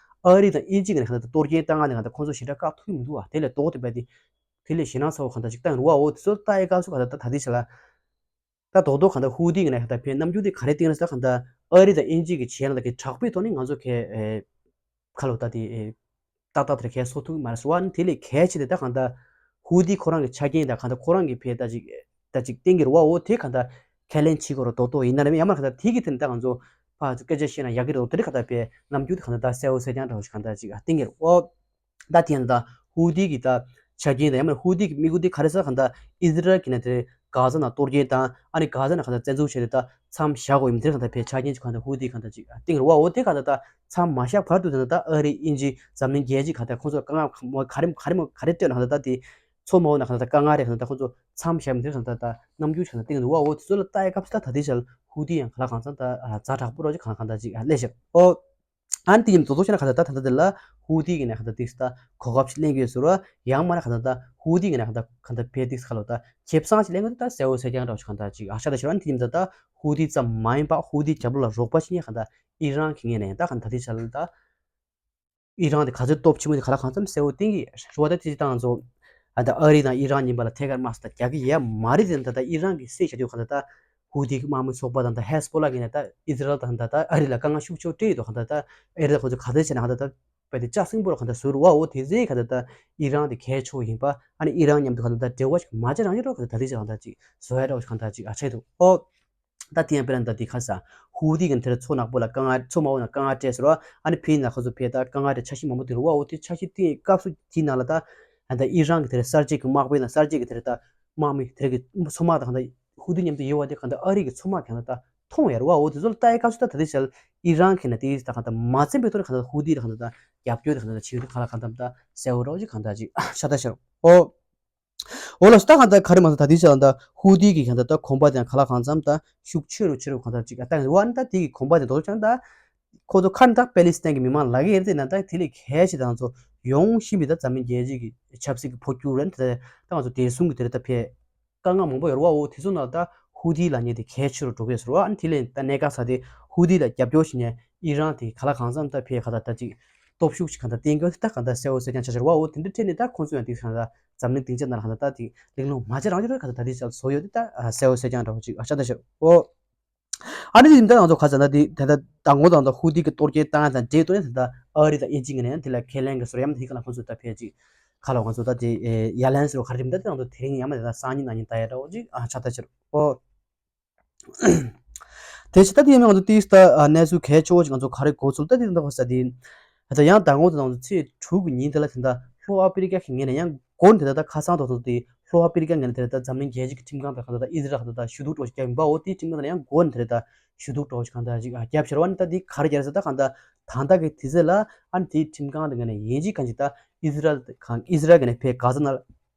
ཨ་རི་དང་དབྱིན་ཇི་གི་ནས་གང་ལྟར་གཏོར་སྐྱོན་བཏང་ང་ནས་གང་ལྟར་ཁོ་ཚོ་ཞེ་དྲག་བཀག་ཐུབ་ཀྱི་མི་འདུག་བ། དེ་ལས་ལྡོག་སྟེ་རྦད་དེ་དེ་ལས་ཞེད་སྣང་ཚ་བོ་གང་ལྟར་ཅིག་བཏང་རུ་བའོ། དེ་ཚོ་ལྟ་ཡི་སྐབས་སུ་གང་ལྟར་ད་ད་དེ་ཆ་ལ་ད་རྡོག་རྡོག་གང་ལྟར་ཧུ་ཏི་གི་ནས་གང་ལྟར་ཕན་རྣམ་འགྱུར་དེ་ག་རེ་བསྟན་ན་ད་གང་ལྟར་ཨ་རི་དང་དབྱིན་ཇི་གི་བྱེད་ལ་གི་དྲག་པོའི་ཐོག་ནས་ང་ཚོ་གས་ཁ་ལོ་ད་དེ་ཏག་ཏག་དེར་ཁས་སོ་ཐུག་མ་རེད་སོ་བ། ནི་དེ་ལས་གལ་ཆེ་དེ་ད་གང་ལྟར་ཧུ་ཏི་ཁོ་རང་གི་ཆ་རྐྱེན་དང་གང་ལྟར་ཁོ་རང་གི་ཕེ་ད་ཅིག་ད་ཅིག་བསྟན་གྱི་རུ་བའོ། དེ་གང་ལྟར་ཁས་ལེན་བྱེད་དགོས་རུ་རྡོག་རྡོག་ཡིན་ན་རེད། ཡང་མ་གང་ལྟར་དེ་གི་དེ་ནི་ད་ང་ཚོ་ཕ་ཚོ་སྐད་ཆ་བཤད་ན་ཡག་གི་རེད། དེ་རིགས་གང་ལྟར་ཕེ་རྣམ་འགྱུར་དེ་གང་ལྟར་ད་གསལ་བོ་གསལ་རྐྱང་འདྲ་བོ་ཞིག་གང་ལྟར་ཅིག་བསྟན་གྱི་རུ་བའོ། ད་དེ་ཡང་ད་ཧུ་ཏི་གི་ད་ཆ་རྐྱེན་དང་ཡང་མ་ཧུ་ཏི་གི་དམིགས་ཡུལ་དེ་ག་རེ་ཟེར་གང་ལྟར་ཨི་ཟི་རལ་གྱི་ནས་དེ་གྷ་ཛ་ནང་གཏོར་སྐྱོན་དང་ཨ་ནི་གྷ་ཛ་ནང་གང་ལྟར་བཙན་འཛུལ་བྱས་ཏེ་ད་མཚམས་བཞག་དགོས་ཡིན། དེ་གང་ལྟར་ཕེ་ཆ་རྐྱེན་ཅིག་གང་ལྟར་ཧུ་ཏི་གང་ལྟར་ཅིག་བསྟན་གྱི་རུ་བའོ། དེ་གང་ལྟར་ད་མཚམས་མ་བཞག་བར་དུ་དེ་ན་ད་ཨ་རི་དབྱིན་ཇི་འཛམ་གླིང་རྒྱལ་སྤྱི་གང་ལྟར་ཁོང་ཚོ་དཀའ་ངལ་མོ་ག་རེ་མོ་ག་རེ་མོ་ག་རེ་སྤྲད་ན་གང་ལྟར་ད་དེ་མཚོ་དམའ་བོ་ན་གང་ལྟར་དཀའ་ངལ་རེད། གང་ལྟར་ཁོང་ཚོ་མཚམས་བཞག་མི་དེ་གང་ལྟར་ད་རྣམ་འགྱུར་ཅིག་གང་ལྟར་བསྟན་གྱི་འདུག་བའོ། དེ་ཚོ་ལ་ལྟ་ཡི་སྐབས་སུ་ད་ད་དེ་ཆ་ལ་ཧུ་ཏི་ཡང་ག་ལ་གང་འཚམ་ད་ཛ་དྲག་པོ་རོ་ཅིག་གང་ལ་གང་ལྟར་ཅིག་སླེབས་ཤག་ཨོ། ཨ་ནི་དེ་ཡིན་དོ་དོ་བྱས་ན་ག་ད་ད་ད་ད་དེ་ལ་ཧུ་ཏི་གི་ནས་ག་ད་དེ་ད་གོ་སྐབས་ཤིག་ལེན་གྱི་ཡོད་ཟེར་བ། ཡང་མ་ན་ག་ད་ད་ཧུ་ཏི་གི་ནས་ག་ད་ག་ད་ཕེ་ཏིག་ཁ་ལོ་ད་ཁེ་བཟང་ཞིག་ལེན་གྱི་འདུག་ད་གསལ་བོ་གསལ་རྐྱང་འདྲ་བོ་ཞིག་ག་ད་ཅིག་ཨ་ཤ་ད་ཤི་ར། ཨ་ནི་དེ་ཡིན་ད་ད་ཧུ་ཏི་ཙམ་མ་ཡིན་པ་ཧུ་ཏི་རྒྱབ་ལོགས་ལ་རོགས་པ་ཞིག་ཡིན་ག་ད་ཨི་རན་གི་ངོས་ནས་ཡང་ད་ག་ད་དེ་ཆ་ལ་ད་ཨི་རན་དེ་ག་ཚོད་སྟོབས་ཆེན་པོ་དེ་ག་ལ་གང་འཚམ་གསལ་བོ་བསྟན་གྱི་རེད་བ། ད་དེ་ད་ང་ཚོ་ཨ་ད་ཨ་རི་དང་ཨི་རན་གཉིས་པ་ལ་ཐད་ཀར་དམག་ས་ད་རྒྱག་གི་ཡ་མ་རེད། དེ་ད་ད་ཨི་རན་གི་སྲིད་བྱ་དུས་ག་ད་ད་ཧུ་ཏི་གི་དམག་མི་ཚོགས་པ་དང་ད་ཧེ་སི་བྷོ་ལ་གི་ནས་ད་ཨི་ཟི་རལ་དང་ད་ད་ཨ་རི་ལ་དཀའ་ངལ་ཤུགས་ཆེ་བོ་སྤྲད་ཡོད་དོ། ག་ད་ད་ཨ་རི་ད་ཁོ་ཚོ་ག་ཚོད་བྱས་ན་ག་ད་ད་བས་དེ་ལྕགས་སྲིན་པོ་ར་གང་ལྟར་ཟུར་བའོ། དེ་ཚེ་གང་ལྟར་ད་ཨི་རན་དེ་གལ་ཆེ་བོ་ཡིན་པ། ཨ་ནི་ཨི་རན་མཉམ་དུ་གང་ལྟར་ད་འབྲེལ་བ་ཞིག་མ་བྱེད་རང་ཡོད་རོགས་གང་ལྟར་ད་དེ་ཅིག་གང་ལྟར་ཅིག་བཟོ་ཡ་འདྲ་བོ་ཞིག་གང་ལྟར་ཅིག་ཨ་ཆེ་འདུག་ཨོ། ད་དེ་ཡང་དཔེར་ན་ད་དེ་ཁ་ས་ཧུ་ཏི་གི་དེར་མཚོ་ནག་པོ་ལ་དཀའ་ངལ་མཚོ་དམའ་བོ་ན་དཀའ་ངལ་སྤྲད་ཟེར་བ། ཨ་ནི་ཕིན་ལ་ཁོ་ཚོ་ཕེ་ད་དཀའ་ངལ་རེ་འཆར་གཞི་མང་པོ་དེ་རུ་བ། འོ་དེ་འཆར་གཞི་དེའི་སྐབས་སུ་དེའི་ནང་ལ་ད་ད་ཨི་རན་གི་དེར་གསར་བརྗེ་གི་དམག་དཔོན་ན་གསར་བརྗེ་གི་དེར་ད་དམག་མི་དེར་གི་མཚོ་དམག་དང་ད་ཧུ་ཏི་མཉམ་དུ་ཡོད་བ་དེ་གང་ལྟར་ཨ་རི་གི་མཚོ་དམག་གང་ལྟར་ད་མཐོང་ཡར་བ། འོ་དེ་ཚོ་ལ་ལྟ་ཡའི་སྐབས་སུ་ད་ད་དེ་ཆ་ལ་ཨི་རན་གི་ན་དེ་ད་གང་ལྟར་མ་བཙན་པའི་ཐོག་ནས་གང་ལྟར་ཧུ་ཏི་ལ་གང་ལྟར་ད་རྒྱབ་སྐྱོར་དེ་གང་ལྟར་ད་བྱེད་ཡོད་དེ་གང་ལ་གང་ལྟར་ད་གསལ་བོ་རོགས་ཅིག་གང་ལྟར་ཅིག་ཤ་ད་ཤར་འོ། འོ་ལགས་སོ། ད་གང་ལྟར་ག་རེ་མ་ཟད་ད་དེ་ཆ་ལ་ད་ཧུ་ཏི་གི་གང་ལྟར་ད་གོམ་པ་དེ་གང་ལ་གང་འཚམ་ད་ཤུགས་ཆེ་རུ་ཆེ་རུ་གང་ལྟར་ཅིག་ད་ཝ་ནི་ད་དེ་གི་གོམ་པ་དེ་རྡོག་ཅང་ད་ཁོ་ཚོ་ཁ་ནི་ད་པེ་ལི་སི་ཐན་གི་མི་མང་ལ་གི་ཡེར་དེ་ན་ད་དེ་ལས་གལ་ཆེ་ད་ང་ཚོ་ཡོང་བཞིན་པའི་ད་འཛམ་གླིང་རྒྱལ་སྤྱི་གི་ཆབ་སྲིད་ཀྱི་འཕོ་འགྱུར་རེད། ད་ད་ང་ཚོ་བདེ་སྲུང་གི་དེ་རེད་ད་ཕེ་དཀའ་ངལ་མང་པོ་ཡོད་རེད་བ། འོ་དེ་ཚོ་ནང་ད་ཧུ་ཏི་ལབ་མཁན་དེ་གལ་ཆེ་རུ་འགྲོ་གི་ཡོད་ཟེར་བ། ཨ་ནི་དེ་ལས་ད་གནད་འགག་ས་དེ་ཧུ་ཏི་ལ་རྒྱབ་སྐྱོར་བྱེད་མཁན་ཨི་རན་དེ་ག་ལ་གང་འཚམ་ད་ཕེ་ག་ད་ད་ཅིག་སྟོབས་ཤུགས་ཅིག་གང་ལྟར་བསྟན་དགོས་ད་གང་ལྟར་གསལ་བོ་གསལ་རྐྱང་ཆགས་ཤར་བ། འོ་དེ་འདྲ་ཐད་ནས་ད་ཁོང་ཚོ་ཡང་དེ་གང་ལྟར་འཛམ་གླིང་སྡིངས་ཆ་ནང་ལ་གང་ལྟར་ད་དེ་གླེང་སློང་མ་བྱེད་རང་ཡོད་རེད། གང་ལྟར་ད་དེ་ཅག་བཟོ་ཡོད་དེ་ད་གསལ་བོ་གསལ་རྐྱང་འདྲ་བོ་ཅིག་ཨ་ཤ་ད་ཤར་འོ། ཨ་ནི་དེ་ཡིན་ད་ང་ཚོ་ཁ་ས་ན་དེ་ད་ལྟ་མདང་དགོང་དང་ད་ཧུ་ཏི་གི་གཏོར་སྐྱོན་བཏང་ཡ་དང་འབྲེལ་གཏོང་ཡ་ད་ལྟ་ཨ་རི་དང་དབྱིན་ཇི་ངོས་ནས་ཡང་དེ་ལ་ཁས་ལེན་གི་སོར་ཡང་དེ་ག་ལ་ཁོང་ཚོ་ད་ཕལ་ཆེར་ཁ་ལ་ང་ཚོ་ད་དེ་ཡ་ལན་སོར་ག་རེ་མི་ད་དེ་ང་ཚོ་དེ་རིང་ཡང་མ་དེ་ད་སང་ཉིན་གནངས་ཉིན་ད་ཡ་འདྲ་བོ་ཅིག་ཨ་ཆགས་ད་ཕྱིར་ཨོ། དེ་ཕྱི་ད་དེ་ཡིན་ན་ང་ཚོ་ཏིས་ད་གནས་ཚུལ་གལ་ཆེ་བོ་ཅིག་ང་ཚོ་ག་རེ་གོ་ཚུལ་ད་དེ་ད་ཁོ་ས་དེ་ད་ཡང་མདང་དགོང་དེ་ང་ཚོ་ཚེས་དྲུག་གི་ཉིན་དེ་ལ་དེ་ད་ལྷོ་ཨ་ཕི་རི་ཀ་གི་ངོས་ནས་ཡང་འགོ་ནས་དེ་ད་ཁ་སང་ཐོག་ཚོ་དེ་ལྷོ་ཨ་ཕི་རི་ཀ་ངོས་ནས་དེ་ད་འཛམ་གླིང་རྒྱལ་སྤྱི་གི་ཁྲིམས་ཁང་དང་གང་ད་ད་ཨི་ཟི་རལ་གང་ད་ད་ཞུ་གཏུག་འགྲོ་ཞིག་རྒྱབ་ཡིན་པའོ། དེ་ཁྲིམས་ཁང་དེ་ལ་ཡང་འགོ་ནས་དེ་ད་ཞུ་གཏུག་འགྲོ་ཞིག་གང་ད་ཅིག་རྒྱབ་ཕྱིར་བ་ནི་ད་དེ་ག་རེ་རྒྱབ་ས་ད་གང་ད་ད་ད་གི་དེ་ཚེ་ལ་ཨ་ནི་དེ་ཁྲིམས་ཁང་དེ་ངོས་ནས་ཡིན་གཅིག་གང་ཅིག་ད་ཨི་ཟི་རལ་གང་ཨི་ཟི་རལ་གི་ནས་ཕེ་ག་ས་ན་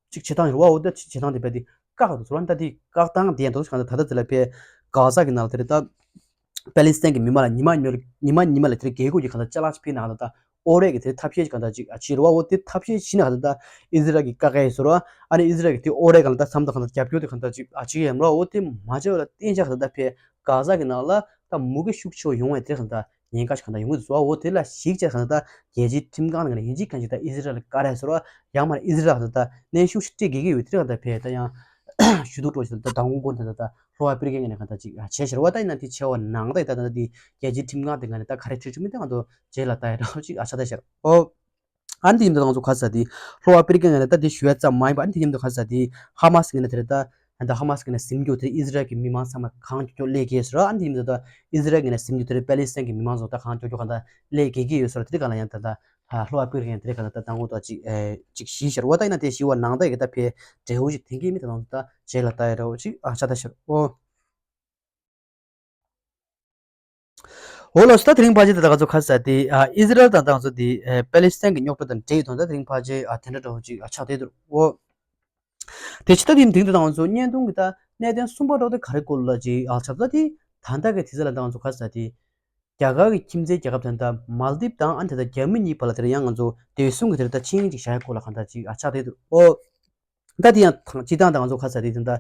ཅིག་བྱེད་སྟངས་ཡོད་རེད་བ། འོ་ད་བྱེད་སྟངས་དེ་རྦད་དེ་བཀག་འདུག་ཟེར་བ་ནི་ད་དེ་བཀག་སྟངས་དེ་ཡང་འདུག་གང་ལྟར་ད་ལྟ་དེ་ལ་ཕེ་གྷ་ཟ་གི་ནང་ལ་དེ་རེད་ད་པེ་ལི་སི་ཐན་གི་མི་མང་ལ་ཉི་མ་ཉི་མ་ཉི་མ་ཉི་མ་ལ་དེ་རེད་རྒས་རྒུད་ཀྱི་གང་ལྟར་ཅ་ལག་ཅིག་ཕུལ་ནའང་ད་ད་ཨོ་རེད་གི་དེ་ཐབས་ཤེས་ཀྱི་གང་ལྟར་ཅིག་ཨ་བྱེད་རེད་བ། འོ་དེ་ཐབས་ཤེས་བྱེད་ན་གང་ལྟར་ད་ཨི་ཟི་རལ་གི་བཀག་ག་ཡི་ཟེར་བ། ཨ་ནི་ཨི་ཟི་རལ་གི་དེ་ཨོ་རེད་གང་ལྟར་མཚམས་དང་གང་ལྟར་རྒྱབ་སྐྱོར་དེ་གང་ལྟར་ཅིག་ཨ་བྱེད་ཡ་ཡིན་རེད་བ། འོ་དེ་མ་བྱས་པ་ལ་བརྟེན་བྱ་གང་ལྟར་ཕེ་གྷ་ཟ་གི་ནང་ལ་ད་མུ་གེ་ཤུགས་ཆེ་བ་ཡོང་བའི་དེ་གང་ལྟར་ཉེན་ཁ་ཞིག་གང་ལྟར་ཡོང་གི་འདུག་ཟེར་བ། འོ་དེ་ལ་གཞིགས་བྱས་གང་ལྟར་རྒྱལ་སྤྱིའི་ཁྲིམས་ཁང་ནང་ནས་ཡིན་གཅིག་གང་ཅིག་ད་ཨི་ཟི་རལ་ལ་བཀག་རེད་ཟེར་བ། ཡང་མ་ཨི་ཟི་རལ་གང་ལྟར་གནོན་ཤུགས་ཤིག་སྤྲད་དགོས་ཀྱི་ཡོད་དེ་གང་ལྟར་ཕེ་ད་ཡང་ཞུ་གཏུག་འགྲོ་ཞིག་ད་མདང་དགོང་དགོང་དེ་ད་ལྷོ་ཨ་ཕི་རི་ཀའི་ངོས་ནས་གང་ལྟར་ཅིག་བྱས་ཤར་བ། ད་ཡིན་ན་དེ་བྱས་པ་ནང་ད་ད་ད་དེ་རྒྱལ་སྤྱིའི་ཁྲིམས་ཁང་དེ་ངོས་ནས་ད་ག་རེ་ཁྲིད་ཆུག་མིན་ད་ང་ཚོ་རྗེས་ལ་ད་ཡ་འདྲ་བོ་ཅིག་ཨ་ཆགས་ད་ཤར་ཨོ། ཨ་ནི་དེ་མཉམ་དུ་ང་ཚོ་ག་ས་དེ་ལྷོ་ཨ་ཕི་རི་ཀའི་ངོས་ནས་ད་དེ་ཞུ་ཡ་ཙམ་མ་ཡིན་པ། ཨ་ནི་དེ་མཉམ་དུ་ག་ས་དེ་ཧ་མ་སི་ངོས་ནས་དེ་རེད་ད་ད་ཧ་མ་སི་ངོས་ནས་ཟིན་རྒྱུ་དེ་ཨི་ཟི་རལ་གྱི་མི་མང་ཚང་མ་གང་མགྱོགས་མགྱོགས་སླེབས་ཀྱི་ཡོད་ཟེར་བ། ཨ་ནི་དེ་མཉམ་དུ་ད་ཨི་ཟི་རལ་གྱི་ངོས་ནས་ཟིན་རྒྱུ་དེ་རེད་པེ་ལི་སི་ཐན་གྱི་མི་མང་ཚོ་ད་གང་མགྱོགས་མགྱོགས་གང་ད་སླེབས་ཀྱི་ཡོད་ཟེར་བ། དེ་རིགས་གང་ལ་ཡང་ད་ད་ལྷོ་ཨ་ཕི་རི་ཀའི་དེ་རིགས་གང་ད་ད་དང་པོ་ད་ཅིག་ཅིག་ཞི་ཤར་བ། ད་ཡིན་ན་དེ་ཞི་བ་ནང་ད་ཡི་གི་ད་ཕེ་འབྲས་བུ་ཞིག་ཐོན་གྱི་མིན་ད་དང་ད་རྗེས་ལ་ད་ཡ་འདྲ་བོ་ཅིག་ཨ་ཆགས་ད་ཤར་ཨོ། འོ་ལགས་སོ། ད་དེ་རིང་ཕལ་ཆེར་དེ་ད་ག་ཚོད་ཁ་ས་དེ་ཨ་ཨི་ཟི་རལ་དང་ད་ག་ཚོད་དེ་ཨ་པེ་ལི་སི་ཐན་གྱི་རྙོག་དྲ་དང་འབྲེལ་ཡོད་དང་ད་དེ་རིང་ཕལ་ཆེར་ཨ་དེ་འདྲ་འདྲ་བོ་ཅིག་ཨ་ཆགས་བསྡད་འདུག་འོ། དེ་ཕྱི་ད་དེ་དེང་དུ་ད་ང་ཚོ་བརྙན་ཐུང་གི་ད་གནད་དོན་གསུམ་པ་འདྲ་བོ་དེ་ག་རེ་སྐོར་ལ་ཅིག་ཨ་ཆགས་ད་དེ་ད་ལྟ་གི་དེ་ཚོ་ལ་ད་ང་ཚོ་ཁ་ས་དེ་རྒྱ་གར་གྱི་ཁྱིམ་མཚེས་རྒྱལ་ཁབ་དེ་ད་མལ་དིབ་དང་ཨ་ནི་དེ་ད་རྒྱ་མི་གཉིས་བར་ལ་དེར་ཡང་ང་ཚོ་བདེ་སྲུང་གི་དེར་ད་ཆིངས་ཡིག་ཅིག་བཞག་ཡ་སྐོར་ལ་གང་ལྟར་ཅིག་ཨ་ཆགས་བསྡད་འདུག་ཨོ། ད་དེ་ཡང་ཐང་སྤྱི་བཏང་དང་ང་ཚོ་ཁ་ས་དེ་དེ་འདྲ་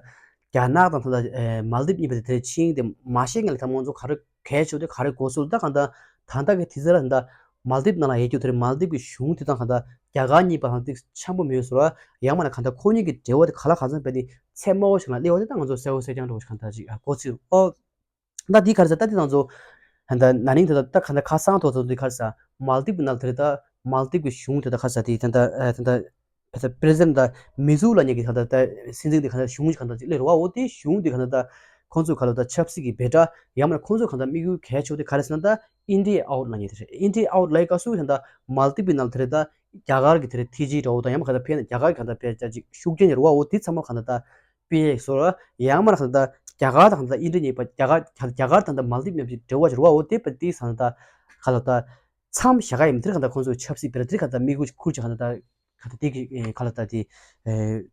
རྒྱ་ནག་དང་ད་ལྟ་ཨེ་མལ་དིབ་གཉིས་པོ་དེ་དེ་ཆིངས་དེ་མ་བཞག་སྔོན་ལ་ད་ང་ཚོ་ག་རེ་གལ་ཆེ་དེ་ག་རེ་གོ་ཚུལ་ད་གང་ལྟར་ད་ལྟ་གི་དེ་ཚོ་ལ་ད་ལྟ་མལ་དིབ་ནང་ལ་ཡོད་རྒྱུ་དེ་རེད། མལ་དིབ་ཀྱི་གཞུང་དེ་དང་གང་ལྟར་རྒྱ་གར་གཉིས་བར་ལ་དེ་འཆམ་པོ་མེད་ཟེར་བ། ཡང་མིན་ན་གང་ལྟར་ཁོ་གཉིས་ཀྱི་འབྲེལ་བ་དེ་ག་ལ་གང་འཚམ་རྦད་དེ་ཚད་དམའ་བོ་ཞིག་ལ་སླེབས་པ་དེ་ད་ང་ཚོ་གསལ་པོ་གསལ་རྐྱང་འདྲ་བོ་ཞིག་གང་ལྟར་ཅིག་ཨ་གོ་ཚུལ་ཨོ། ད་འདི་ག་རེ་ཟེར་ད་འདི་ང་ཚོ་ད་ན་ནིང་དེ་ད་ད་ག་ད་ཁ་སང་ཐོག་ཚོ་འདི་ག་རེ་ཟེར་མལ་དིབ་ཀྱི་ནང་དེ་རེད། ད་མལ་དིབ་ཀྱི་གཞུང་དེ་ད་ག་རེ་ཟེར་དེ་ད་ད་ད་ད་པེ་རེ་སི་ཌེན་ཊི་ད་མི་ཛུ་ལབ་མཁན་གྱི་ག་ད་ད་སྲིད་འཛིན་དེ་ག་ད་གཞུང་ག་ད་ཅིག་སླེབས་རེད་བ། འོ་དེ་གཞུང་དེ་ག་ད་ད་ཁོང་ཚོས་ག་ལ་ད་ཆབ་སྲིད་ཀྱི་འབོད་སྒྲ་ཡང་མིན་ན་ཁོང་ཚོས་ག་ད་དམིགས་ཡུལ་གལ་ཆེ་བོ་དེ་ག་རེ་ཟེར་ན་ད་ཨིན་ཌི་ཨའུ་ཊི་ལབ་མཁན་དེ་རེད། ཨིན་ཌི་ཨའུ་ཊི་ལབ་སྐབས་སུ་ད་ད་མལ་དིབ་ཀྱི་ནང་དེ་རེད། ད་རྒྱ་གར་གྱི་དེ་རེད་ཐེ་ཇི་འདྲ་བོ་དང་ཡང་མིན་ག་ད་ཕེ་ན་རྒྱ་གར་གྱི་ག་ད་ཕེ་ཅིག་ཤུགས་རྐྱེན་ཡོད་རེད་བ། འོ་དེ་ཚང་མ་ག་ད་ད་སྤེལ་ཡས་སོ་ར། ཡང་མིན་ན་ག་ད་རྒྱ་གར་དང་ག་ད་ཨིན་ཌི་གཉིས་པ་རྒྱ་གར་རྒྱ་གར་དང་ད་མལ་དིབ་མཉམ་གྱི་འབྲེལ་བ་ཅིག་རེད་བ། འོ་དེ་པ་དེ་ས་ན་ད་ག་ལ་ད་མཚམས་བཞག་ག་ཡིན་དེ་ག་ད་ཁོང་ཚོའི་ཆབ་སྲིད་སྤེལ་ར་དེ་ག་ད་དམིགས་ཡུལ་ཁུར་ཅིག་ག་ད་ད་ག་ད་དེ་གི་ག་ལ་ད་དེ་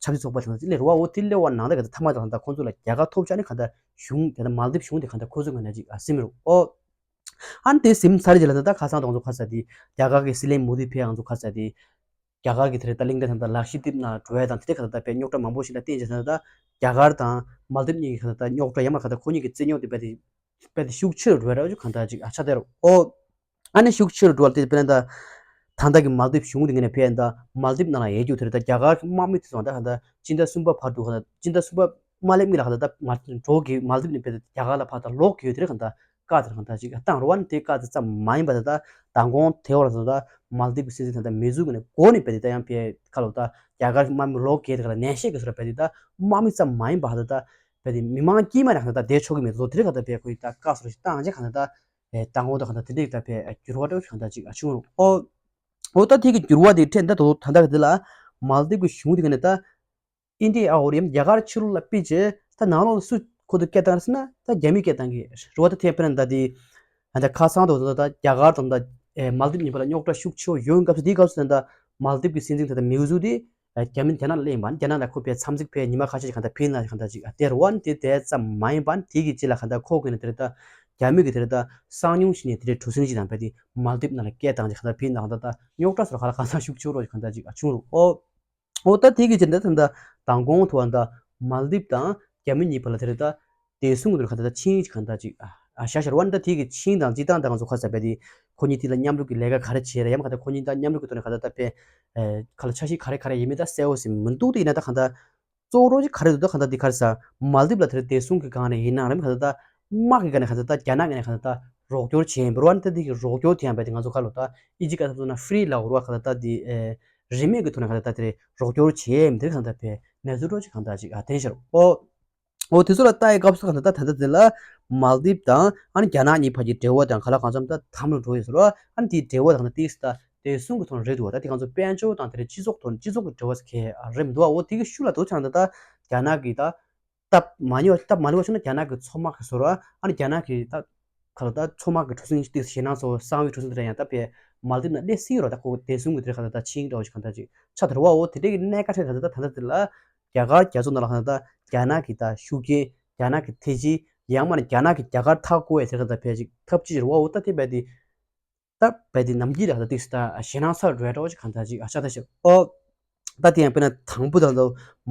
ཆབ་སྲིད་ཚོགས་པ་དང་དེ་སླེབས་རེད་བ། འོ་དེ་སླེབས་པ་ནང་ད་ག་ད་མཐའ་མ་ད་ག་ད་ཁོང་ཚོ་ལ་རྒྱལ་ཁ་ཐོབ་ཆ་ནི་ག་ད་གཞུང་ག་ད་མལ་དིབ་གཞུང་དེ་ག་ད་ཁོང་ཚོ་ངོས་ནས་ཅིག་ཨ་སེམས་རུ་ཨོ། ཨ་ནི་དེ་ཟིན་ཚར་རྗེས་ལ་ད་ཁ་སང་དང་ཚོ་ཁ་ས་དེ་རྒྱ་གར་གྱི་སྲིད་བློན་མོ་དི་ཕེ་ཡང་ཚོ་ཁ་ས་དེ་རྒྱ་གར་གྱི་དེ་རེད་ད་གླིང་ཕྲན་དང་ད་ལག་ཤི་དེབ་ནང་འགྲོ་ཡ་དང་དེ་ག་ད་ད་དཔེ་རྙོག་དྲ་མང་པོ་ཞིག་ལ་བརྟེན་བྱས་ད་ད་རྒྱ་གར་དང་མལ་དིབ་གཉིས་ཀྱི་ཁ་ད་ད་རྙོག་དྲ་ཡང་མ་ཁ་ད་ཁོ་གཉིས་ཀྱི་རྩོད་རྙོག་དེ་དཔེ་དེ་དཔེ་དེ་ཤུགས་ཆེ་རུ་འགྲོ་ཡ་ར་ཅུ་གང་ད་ཅིག་ཨ་ཆ་དེ་རུ་ཨོ། ཨ་ནི་ཤུགས་ཆེ་རུ་འགྲོ་བ་དེ་དཔེར་ན་ད་ད་ད་གི་མལ་དིབ་གཞུང་དེ་ངས་ནས་ཕེ་ད་མལ་དིབ་ནང་ལ་ཡོད་རྒྱུ་དེ་རེད་ད་རྒྱ་གར་དམག་མི་དེ་ཚོ་ད་ག་ད་སྤྱི་ཟླ་གསུམ་པ་བར་དུ་ག་ད་སྤྱི་ཟླ་གསུམ་པ་མ་སླེབས་སྔོན་ལ་ག་ད་ད་མ་འགྲོ་གི་མལ་དིབ་ནས་ཕེ་ད་རྒྱ་གར་ལ་ཕར་ད་ལོག་གི་ཡོད་དེ་རེད་ག་ད། བཀག་དེར་གང་ལྟར་ཅིག་བཏང་རུ་བ་ནི་དེ་བཀག་དེ་ཙམ་མ་ཡིན་པ་དེ་ད་མདང་དགོང་དེ་བར་དུ་ད་མལ་དིབ་ཀྱི་སྲིད་འཛིན་དེ་ད་མི་ཟུག་གི་ནས་འགོ་ནས་བས་དེ་ད་ཡང་བས་ཁ་ལོ་ད་རྒྱ་གར་དམག་མི་ལོག་གེ་དེ་ག་ལ་ནན་ཤེས་ཀྱི་སོ་ར་བས་དེ་ད་དམག་མི་ཙམ་མ་ཡིན་པ་ཧ་ད་ད་བས་དེ་མི་མང་དཀྱིལ་མ་ནས་གང་ལྟར་བསྡད་ཆོག་གི་མེད་དོ། དེ་རིང་གང་ལྟར་བས་ཁོ་ཡི་ད་བཀག་སོ་ར་ཞིག་བཏང་རྗེས་གང་ལྟར་ད་མདང་དགོང་ད་གང་ལྟར་དེ་འདྲའི་ད་བས་འགྱུར་བ་འདྲ་བོ་གང་ལྟར་ཅིག་བྱུང་རུང་ཨོ། ཨོ་ད་དེ་གི་འགྱུར་བ་དེ་འཕྲད་ད་དོ་ད་ད་གི་དེ་ལ་མལ་དིབ་ཀྱི་གཞུང་དེ་ག་ནས་ད། ཨིན་ཌི་ཨའོ་རེམ་རྒྱ་གར་ཕྱི་ལོགས་ལ་ཕུད་རྗེས་ད་ནང་ལོགས་ལ་སུ་ཁོ་ཚོ་སྐད་བཏང་ཟེར་ན་ད་རྒྱ་མིས་སྐད་བཏང་གི་རེད་བ། ད་ཐེངས་དཔེར་ན་ད་དེ་ད་ཁ་སང་དུ་ད་རྒྱ་གར་དང་ད་མལ་དིབ་གཉིས་བར་ལ་རྙོག་དྲ་ཤུགས་ཆེ་བོ་ཡོང་སྐབས་སུ་དེའི་སྐབས་སུ་ད་མལ་དིབ་ཀྱི་སྲིད་འཛིན་ད་ད་མིའུ་ཟུ་དེ་རྒྱ་མི་རྒྱ་ནག་ལ་སླེབས་པ་ནི་རྒྱ་ནག་ལ་ཁོ་པའི་འཚམས་གཟིགས་ཕེ་ཉི་མ་ཁ་ཤས་ཤིག་གང་ལྟར་ཕེ་ན་གང་ལྟར་ཅིག་དེ་རུ་བ་ནི་དེ་དེ་ཙམ་མ་ཡིན་པ་ནི་དེ་གི་རྗེས་ལ་གང་ལྟར་ཁོ་གི་ནི་དེ་རེད་ད་རྒྱ་མི་གི་དེ་རེད་ད་གསང་ཉུལ་ཞིག་ནས་དེ་རེད་གྲུ་གཟིངས་ཤིག་དང་ཕེ་དེ་མལ་དིབ་ནང་ལ་སྐད་བཏང་ཅིག་གང་ལྟར་ཕེ་ན་གང་ལྟར་ད་རྙོག་དྲ་སོར་ག་ལ་གང་ལྟར་ཤུགས་ཆེ་བོ་རོ་ཞིག་གང་ལྟར་ཅིག་བྱུང་རུང་ཨོ། འོ་ད་དེ་གི་ཕྱིར་ད་ད་ལྟ་མདང་དགོང་ཐུ་བ་ད་མལ་དིབ་དང་རྒྱ་མི་གཉིས་བར་ལ་དེ་རེད་ད་བདེ་སྲུང་གི་དུར་ཁ་ད་ད་ཆིངས་ཡིག་གང་ལྟར་ཅིག་ཨ་ཤ་ཤར་བ་ནི་ད་དེ་གི་ཆིངས་དང་སྤྱི་བཏང་ད་ང་ཚོ་ཁ་ས་བས་དེ་ཁོ་གཉིས་དེ་ལ་མཉམ་རུབ་ཀྱི་ལས་ཀ་ག་རེ་བྱེད་རེད། ཡང་ག་ད་ཁོ་གཉིས་ད་མཉམ་རུབ་ཀྱི་ཐོག་ནས་ག་ད་ད་བས་ཁ་ལ་འཆར་གཞི་ག་རེ་ག་རེ་ཡིན་མིན་ད་གསལ་བོ་ཟིན་མི་འདུག་དེ་ཡིན་ན་ད་གང་ལྟར་གཙོ་བོ་རོ་ཅིག་ག་རེ་འདུག་ད་གང་ལྟར་དེ་ག་རེ་ས་མལ་དིབ་ལ་དེ་རེད་བདེ་སྲུང་གི་སྒང་ནས་ཡིན་ནའང་རེད་མི་ག་ད་ད་ དམག་གི་སྒང་ནས་ག་ད་ད་རྒྱ་ནག་གི་ནས་ག་ད་ད་རོགས་སྐྱོར་བྱེད་ཡིན་པ་རེད་བ། ཨ་ནི་ད་དེ་གི་རོགས་སྐྱོར་དེ་ཡང་རྦད་དེ་ང་ཚོ་ཁ་ལོ་ད་ཨི་ཇི་སྐད་ཐོག་ན་ཧྥི་རི་ལབ་དགོས་རེད་བ། ག་ད་ད་དེ་ཨེ་རིན་མེད་ཀྱི་ཐོག་ནས་ག་ད་ད་དེ་རོགས་སྐྱོར་བྱེད་ཡིན་པ་དེ་ག་ད་ད་དཔེ་གནས་ཚུལ་འདྲ་ཅིག་ག་ད་ཅིག་ཨ་དེ་ཤར་ཨོ། འོ་དེ་ཚོ་ལ་ལྟ་ཡི་སྐབས་སུ་ག་ད་ད་ད་ལྟ་དེ་ལ་མལ་དིབ་དང་ཨ་ནི་རྒྱ་ནག་གཉིས་བར་གྱི་འབྲེལ་བ་དང་ག་ལ་གང་འཚམ་ད་དམ་ལ་འགྲོ་ཡོད་ཟེར་བ། ཨ་ནི་དེའི་འབྲེལ་བ་དང་ད་ཏིག་ད་དེ་གསུམ་གྱི་ཐོག་ནས་རེད་འདུག་བ། ད་དེ་ང་ཚོ་དཔལ་འབྱོར་དང་དེ་རེད་སྤྱི་ཚོགས་ཐོག་ནས་སྤྱི་ཚོགས་ཀྱི་འབྲེལ་བ་ཟེར་གྱི་རེད་མི་འདུག་བ། འོ་དེ་གི་ཤུགས་ལ་དོ་ཆང་ད་ད་རྒྱ་ནག་གི་ད་སྟབས་མ་ཉེས་པ་སྟབས་མ་ལེགས་པ་བྱུང་ན་རྒྱ་ནག་གི་མཚོ་དམག་གི་ཟེར་བ། ཨ་ནི་རྒྱ་ནག་གི་ད་ག་ལ་ད་མཚོ་དམག་གི་གྲུ་གཟིངས་ཏིག་ཞེད་སྣང་ཚོ་གསང་བའི་གྲུ་གཟིངས་དེ་འདྲ་ཡང་ད་དཔེ་མལ་དིབ་ན་སླེབས་སྲིད་ཀྱི་རེད་བ། ད་ཁོ་དེ་གསུམ་གྱི་དེ་རེད་ག་ད་ད་ཆིངས་འདྲ་བོ་ཞིག་ག་ད་ཅིག་ཆགས་དེ་རེད་བ། འོ་དེ་འདྲའི་གི་གནད་འགག་ཆགས་ད་ད་ད་ད་དེ་ལ། རྒྱ་གར་རྒྱ་མཚོ་ནང་ལ་གང་ལྟར་རྒྱ་ནག་གི་ད་ཤུགས་རྐྱེན། རྒྱ་ནག་གི་ཐེ་ཇི། ཡང་མིན་ན་རྒྱ་ནག་གི་རྒྱ་གར་མཐའ་བསྐོར་བའི་ཟེར་གང་ལྟར་ཕལ་ཆེར་ཐབས་ཇུས་རེད་བ། འོ་ད་དེ་རྦད་དེ་ད་རྦད་དེ་ནམ་རྒྱུན་ལ་གང་ལྟར་ཏིག་ད་ཞེད་སྣང་ཚ་འགྲོ་ཡ་འདྲ་བོ་ཞིག་གང་ལྟར་ཅིག་ཨ་ཆགས་ད་ཤག་ཨོ། ད་དེ་ཡང་དཔེར་ན་དང་པོ་ད་ལྟ་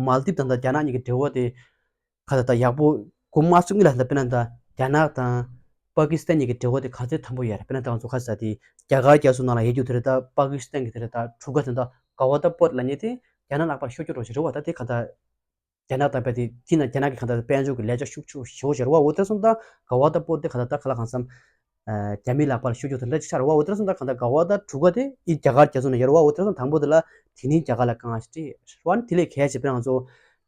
མལ་དིབ་དང་ད་རྒྱ་ནག་གཉིས་ཀྱི་འབྲེལ་བ་དེ་གང་ལྟར་ད་ཡག་པོ་གོ་མ་ཚུགས་ངེས་ལ། ད་དཔེར་ན་ད་རྒྱ་ནག་དང་པ་ཀི་སི་ཐན་གཉིས་ཀྱི་འབྲེལ་བ་དེ་ག་ཚོད་དམ་པོ་ཡོད་རེད། དཔེར་ན་ད་ང་ཚོ་ཁ་ས་དེ་རྒྱ་གར་རྒྱ་མཚོ་ནང་ལ་ཡོད་རྒྱུ་དེ་རེད། ད་པ་ཀི་སི་ཐན་གྱི་དེ་རེད་ད་གྲུ་ཁ་དེ་ད་ག་བ་ད་པོར་ལ་ཉེ་དེ་རྒྱ་ནག་ལག་པར་ཤོར་རྒྱུ་རོགས་ཞེས་རེད་བ། ད་དེ་ག་ད་རྒྱ་ནག་དང་བལ་དེ་དེ་ན་རྒྱ་ནག་གི་གང་ལྟར་དཔལ་འབྱོར་གྱི་ལས་འཆར་ཤུགས་ཆེ་ཤོས་རེད་བ། འོ་དེ་སོང་ད་ག་བ་ད་པོར་དེ་ག་ད་ད་ག་ལ་གང་འཚམ་རྒྱ་མིའི་ལག་པར་ཤོར་རྒྱུ་དེ་འདྲ་ཅིག་ཆགས་རེད་བ། འོ་དེ་སོང་ད་གང་ལྟར་ག་བ་ད་གྲུ་ཁ་དེ་ཨི་རྒྱ་གར་རྒྱ་མཚོ་ནང་ཡོད་རེད་བ། འོ་དེ་སོང་དང་པོ་དེ་ལ་དེ་ནི་རྒྱ་གར་ལ་དཀའ་ངལ་ཞིག་སྤྲད་ཡོད་རེད་བ། དེ་ལས་གལ་ཆེ་དཔེར་ན་ང་ཚོ་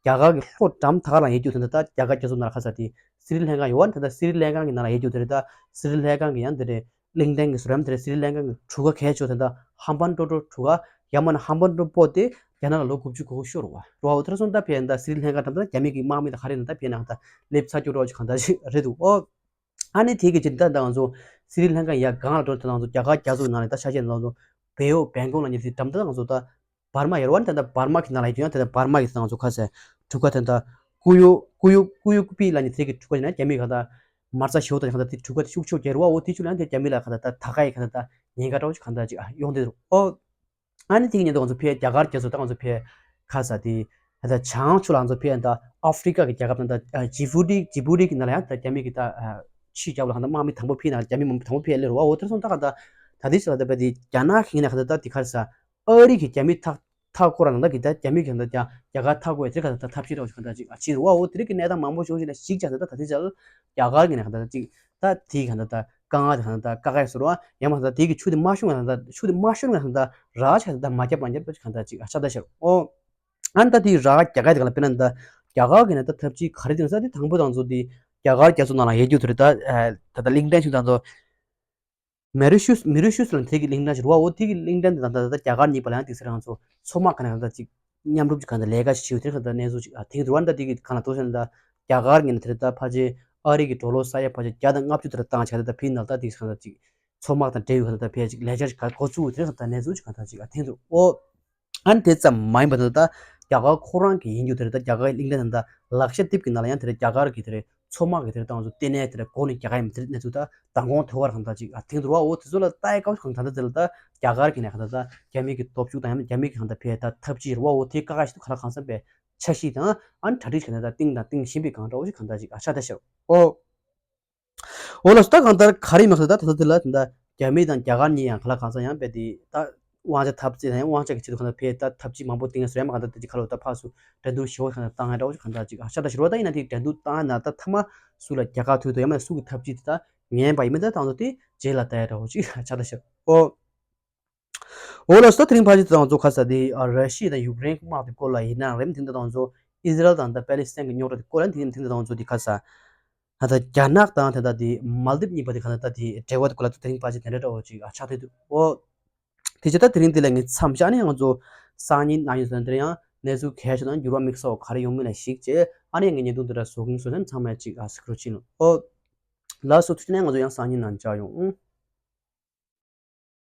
རྒྱ་གར་གྱི་ལྷོ་འགྲམ་ཐག་ཁ་ལ་ཡོད་རྒྱུ་དེ་འདྲ་ད་རྒྱ་གར་རྒྱ་མཚོ་ནང་ལ་ཁ་ས་དེ་སི་རི་ལང་ཀ་ཡོད་བ། ད་ད་སི་རི་ལང་ཀ་གི་ནང་ལ་ཡོད་རྒྱུ་དེ་རེད། ད་སི་རི་ལང་ཀ་གི་ཡང་དེ་རེད། གླིང་ཕྲན་གྱི་ཟུར་རམ་དེར་སི་རི་ལང་ཀ་གི་གྲུ་ཁ་གལ་ཆེ་དེ་འདྲ་ཧམ་བན་ཏོ་ཏོ་གྲུ་ཁ། ཡང་མིན་ན་ཧམ་བན་ཏོ་པོ་དེ་རྒྱ་ནག་ལ་ལོ་དགུ་བཅུ་གོ་དགུ་ཤོར་བ་རེད་བ། འོ་དེར་སོང་ད་ཕེ་ད་སི་རི་ལང་ཀ་འགྲམ་ད་རྒྱ་མི་གི་དམག་མི་དང་ག་རེ་ན་ད་ཕེ་ན་ད་སླེབས་ཚར་རྒྱུ་རོགས་ཅིག་གང་ད་ཅིག་རེད་འདུག་ཨོ། ཨ་ནི་དེ་གི་ཅིག་ད་ད་ང་ཚོ་སི་རི་ལང་ཀ་ཡ་གང་ལ་འགྲོ་ད་ང་ཚོ་རྒྱ་གར་རྒྱ་མཚོ་ནང་ལ་ད་ཆ་ཤས་ང་ཚོ་བེ་ཡོ་བེང་ཀོག་ལ་ཉེ་དེ་འགྲམ་ད་ང་ཚོ་ད་བར་མ་ཡོད་རེད་བ། ད་ད་བར་མ་གི་ནང་ལ་ཡོད་དུས་ཡང་ད་ད་བར་མ་གི་ད་ང་ཚོ་ཁ་ས་གྲུ་ཁ་ད་ད་ཀུ་ཡོ་ཀུ་ཡོ་ཀུ་ཡོ་ཀུ་པི་ལ་ཉེ་དེ་གི་གྲུ་ཁ་ཡིན་ན་རྒྱ་མི་ག་ད་མར་ཚ་ཞོ་དང་ག་ད་དེ་གྲུ་ཁ་དེ་ཤུགས་ཆེ་རྒྱ་རེད་བ། འོ་དེ་ཆུ་ལ་ཡང་དེ་རྒྱ་མི་ལ་ག་ད་ད་ད་ག་ཡི་ག་ད་ད་ཉེན་ཁ་འདྲ་བོ་ཞིག་གང་ད་ཅིག་ཨ་ཡོང་དེ་རེད་ཨོ། ཨ་ནི་དེ་གི་ཉིན་དུ་ང་ཚོ་ཕེ་རྒྱ་གར་རྒྱ་མཚོ་ད་ང་ཚོ་ཕེ་ཁ་ས་དེ་ད་ལྟ་བྱང་ཕྱོགས་ལ་ང་ཚོ་ཕེ་ད་ཨ་ཧྥི་རི་ཀ་གི་རྒྱལ་ཁབ་དང་ད་ཇི་བྷུ་ཏི་ཇི་བྷུ་ཏི་གི་ནང་ལ་ཡང་ད་རྒྱ་མི་གི་ད་ཕྱི་རྒྱབ་ལ་གང་ད་དམག་མི་དང་པོ་ཕེ་ན་རྒྱ་མི་མང་པོ་དང་པོ་ཕེ་ལེ་རུ་བ། འོ་དེར་སོང་ད་གང་ད་ད་དེ་ཅི་ལ་ད་ཕེ་དེ་རྒྱ་ནག་གི་ནས་གང་ད་ད་དེ་ཁ་ས་ཨ་རི་གི་རྒྱ་མི་ཐག་ཐག་སྐོར་ལ་ད་གི་ད་རྒྱ་མི་གི་ད་རྒྱ་རྒྱ་གར་ཐག་སྐོར་དེ་གང་ད་ད་ཐབས་ཤེས་རོགས་གང་ད་ཅིག་ཨ་ཅི་རུ་བ། འོ་དེ་རིགས་ཀྱི་གནས་སྟངས་མང་པོ་བྱུང་ཞིག་ན་ཞིག་ཅག་ད་ད་དེ་ཅི་ལ་རྒྱ་གར་གི་ནས་གང་ད་ད་ཅིག་ད་དེའི་གང་ལྟར་ད་དཀའ་ངལ་དེ་གང་ལྟར་ད་དཀའ་ཁག་ཟེར་བ། ཡང་མ་ད་དེའི་གི་ཆུ་དེ་མ་ཤོང་གང་ལྟར་ཆུ་དེ་མ་ཤོང་གང་ལྟར་ར་ཆ་དེ་ད་མ་རྒྱབ་མ་རྒྱབ་ད་གང་ལྟར་ཅིག་ཨ་ཆ་ད་ཤར་ཨོ། ཨ་ནི་ད་དེའི་ར་རྒྱ་གར་དེ་གང་ལ་དཔེར་ན་ད་རྒྱ་གར་གི་ནས་ད་ཐབས་ཇུས་ག་རེ་དེ་ན་ས་དེ་དང་པོ་དང་ཚོ་དེ་རྒྱ་གར་རྒྱ་མཚོ་ནང་ལ་ཡོད་རྒྱུ་དེ་རེད། ད་ད་ད་གླིང་ཕྲན་ཆུ་དང་ཚོ་མེ་རི་ཤུས་མེ་རི་ཤུས་ལ་དེ་གི་གླིང་ཕྲན་ཞིག་རེད་བ། འོ་དེ་གི་གླིང་ཕྲན་དེ་དང་ད་ད་རྒྱ་གར་གཉིས་བར་ལ་ཡང་དེ་ས་རང་ཚོ་མཚོ་དམག་གི་ནས་གང་ལྟར་ཅིག་མཉམ་རུབ་ཅིག་གང་ལྟར་ལས་ཀ་ཞིག་བྱེད་དེ་གང་ལྟར་གནས་ཚུལ་ཅིག་ཨ་ཐེངས་དུ་བ་ད་དེ་གི་གང་ལ་དོ་ཤ་ན་ད་རྒྱ་གར་ངོས་ནས་དེ་རེད། ད་ཕལ་ཆེར་ཨ་རི་གི་ཌོ་ལར་ས་ཡ་ཕལ་ཆེར་བརྒྱ་དང་ལྔ་བཅུ་དེ་ར་བཏང་བྱས་ད་ད་ཕི་ནལ་ད་དེ་གང་ལྟར་ཅིག་མཚོ་དམག་དང་འབྲེལ་ཡོད་གང་ལྟར་ད་ཕལ་ཆེར་ལས་འཆར་ཞིག་ག་འགོ་བཙུགས་དེ་གང་ལྟར་གནས་ཚུལ་ཅིག་གང་ལྟར་ཅིག་ཨ་ཐེངས་དུ་ཨོ། ཨ་ནི་དེ་ཙམ་མ་ཡིན་པ་ད་ད་རྒྱ་གར་ཁོ་རང་གི་ཡིན་རྒྱུ་དེ་རེད། ད་རྒྱ་གར་གླིང་ཕྲན་ད་ལག་ཤ་ཏིབ་ཀྱི་ནང་ལ་ཡང་དེ་རེད། རྒྱ་གར་གི་དེ་རེད་མཚོ་དམག་གི་དེ་རེད་ད་ང་ཚོ་ལྟེ་གནས་དེ་རེད་གོ་ནས་རྒྱ་གར་ཡིན་པ་དེ་རེད་གནས་ཚུལ་ད་མདང་དགོང་ཐོས་པར་གང་ལྟར་ཅིག་ཨ་ཐེངས་དུ་བ། འོ་དེ་ཚོ་ལ་ལྟ་ཡི་སྐབས་གང་ད་ལྟ་དེ་ལ་ད་རྒྱ་གར་གི་ནས་གང་ད་ད་རྒྱ་མི་གི་སྟོབས་ཤུགས་དང་ཡང་ན་རྒྱ་མི་གི་གང་ད་ཕེ་ད་ཐབས་ཇུས་རེད་བ། འོ་དེ་ཀ་ཁ་ཞིག་ཏུ་ག་ལ་གང་བསམ་པའི་འཆར་གཞི་དང་ཨ་ནི་གྲ་སྒྲིག་གང་ད་ད་ཏིང་དང་ཏིང་བཞིན་པའི་གང་འདྲ་འོ་ཞིག་གང་ད་ཅིག་ཨ་ཆ་ད་ཤར་ཨོ། འོ་ལགས་སོ། ད་གང་ལྟར་ག་རེ་མ་ཟད་ད་ད་ལྟ་དེ་ལ་ད་ལྟ་རྒྱ་མི་དང་རྒྱ་གར་གཉིས་ཡང་ག་ལ་གང་ས་ཡང་རྦད་དེ་ད་དབང་ཆ་འཐབ་རྩོད་དང་ཡང་དབང་ཆ་གི་ཆེད་དུ་གང་ལྟར་ཕེ་ད་འཐབ་ཇུས་མང་པོ་བཏིང་ཡ་སོ་ཡང་མ་གང་ལྟར་དེ་ཅིག་ཁ་ལོ་ད་ཕར་སུ་འགྲན་བསྡུར་ཞི་བ་གང་ལྟར་བཏང་ཡ་འདྲ་བོ་ཅིག་གང་ལྟར་ཅིག་ཨ་ཆ་ད་ཞི་བ་ད་ཡིན་ན་དེ་འགྲན་བསྡུར་བཏང་ཡ་ན་ད་མཐའ་མ་སུ་ལ་རྒྱལ་ཁ་ཐོབ་འདུག་ཡང་མིན་ན་སུ་གི་འཐབ་ཇུས་དེ་ད་ངན་པ་ཡིན་མིན་ད་དང་ཚོ་དེ་རྗེས་ལ་ལྟ་ཡ་འདྲ་བོ་ཅིག་ཨ་ཆ་ད་ཞི་ཨོ། འོ་ལགས་སོ། ད་དེ་རིང་ཕལ་ཆེར་དང་ཚོ་ཁ་ས་དེ་ཨ་ར་ཤི་ཡ་དང་ཡུཀ་རེན་དམག་དེ་སྐོར་ལ་ཡིན་ན་རེད། དེ་འདྲ་དང་ཚོ་ཨི་ཟི་རལ་དང་ད་པེ་ལི་སི་ཐན་གྱི་རྙོག་དྲ་དེ་སྐོར་ལ་དེ་དེ་འདྲ་དང་ཚོ་དེ་ཁ་ས་ད་ལྟ་རྒྱ་ནག་དང་ད་ལྟ་དེ་མལ་དིབ་གཉིས་པ་དེ་ག་ད་ལྟ་དེ་འབྲེལ་བ་དེ་སྐོར་ལ་ད་དེ་རིང་ཕལ་ཆེར་དེ་འདྲ་འདྲ་བོ་ཅིག་ཨ་ཆགས་བསྡད་འདུག་འོ། དེ་བྱས་ད་དེ་རིང་འདི་ལ་ངས་མཚམས་བཞག་ནས་ང་ཚོ་སང་ཉིན་གནངས་ཉིན་ཟེར་ན་དེ་རིང་ཡང་གནས་ཚུལ་གལ་ཆེ་དང་འགྱུར་བ་དམིགས་བསལ་ག་རེ་ཡོང་མིན་ལ་གཞིགས་བྱས་ཨ་ནི་ངས་བརྙན་ཐུང་འདི་འདྲ་བཟོ་གིན་བཟོ་ནས་ཚང་མས་ཅིག་ཨ་གཟིགས་རོགས་བྱེད་ལོ། འོ། ལགས་སོ། ཐུགས་རྗེ་ཆེ། ང་ཚོ་ཡང་སང་ཉིན་ནང་མཇལ་ཡོང་།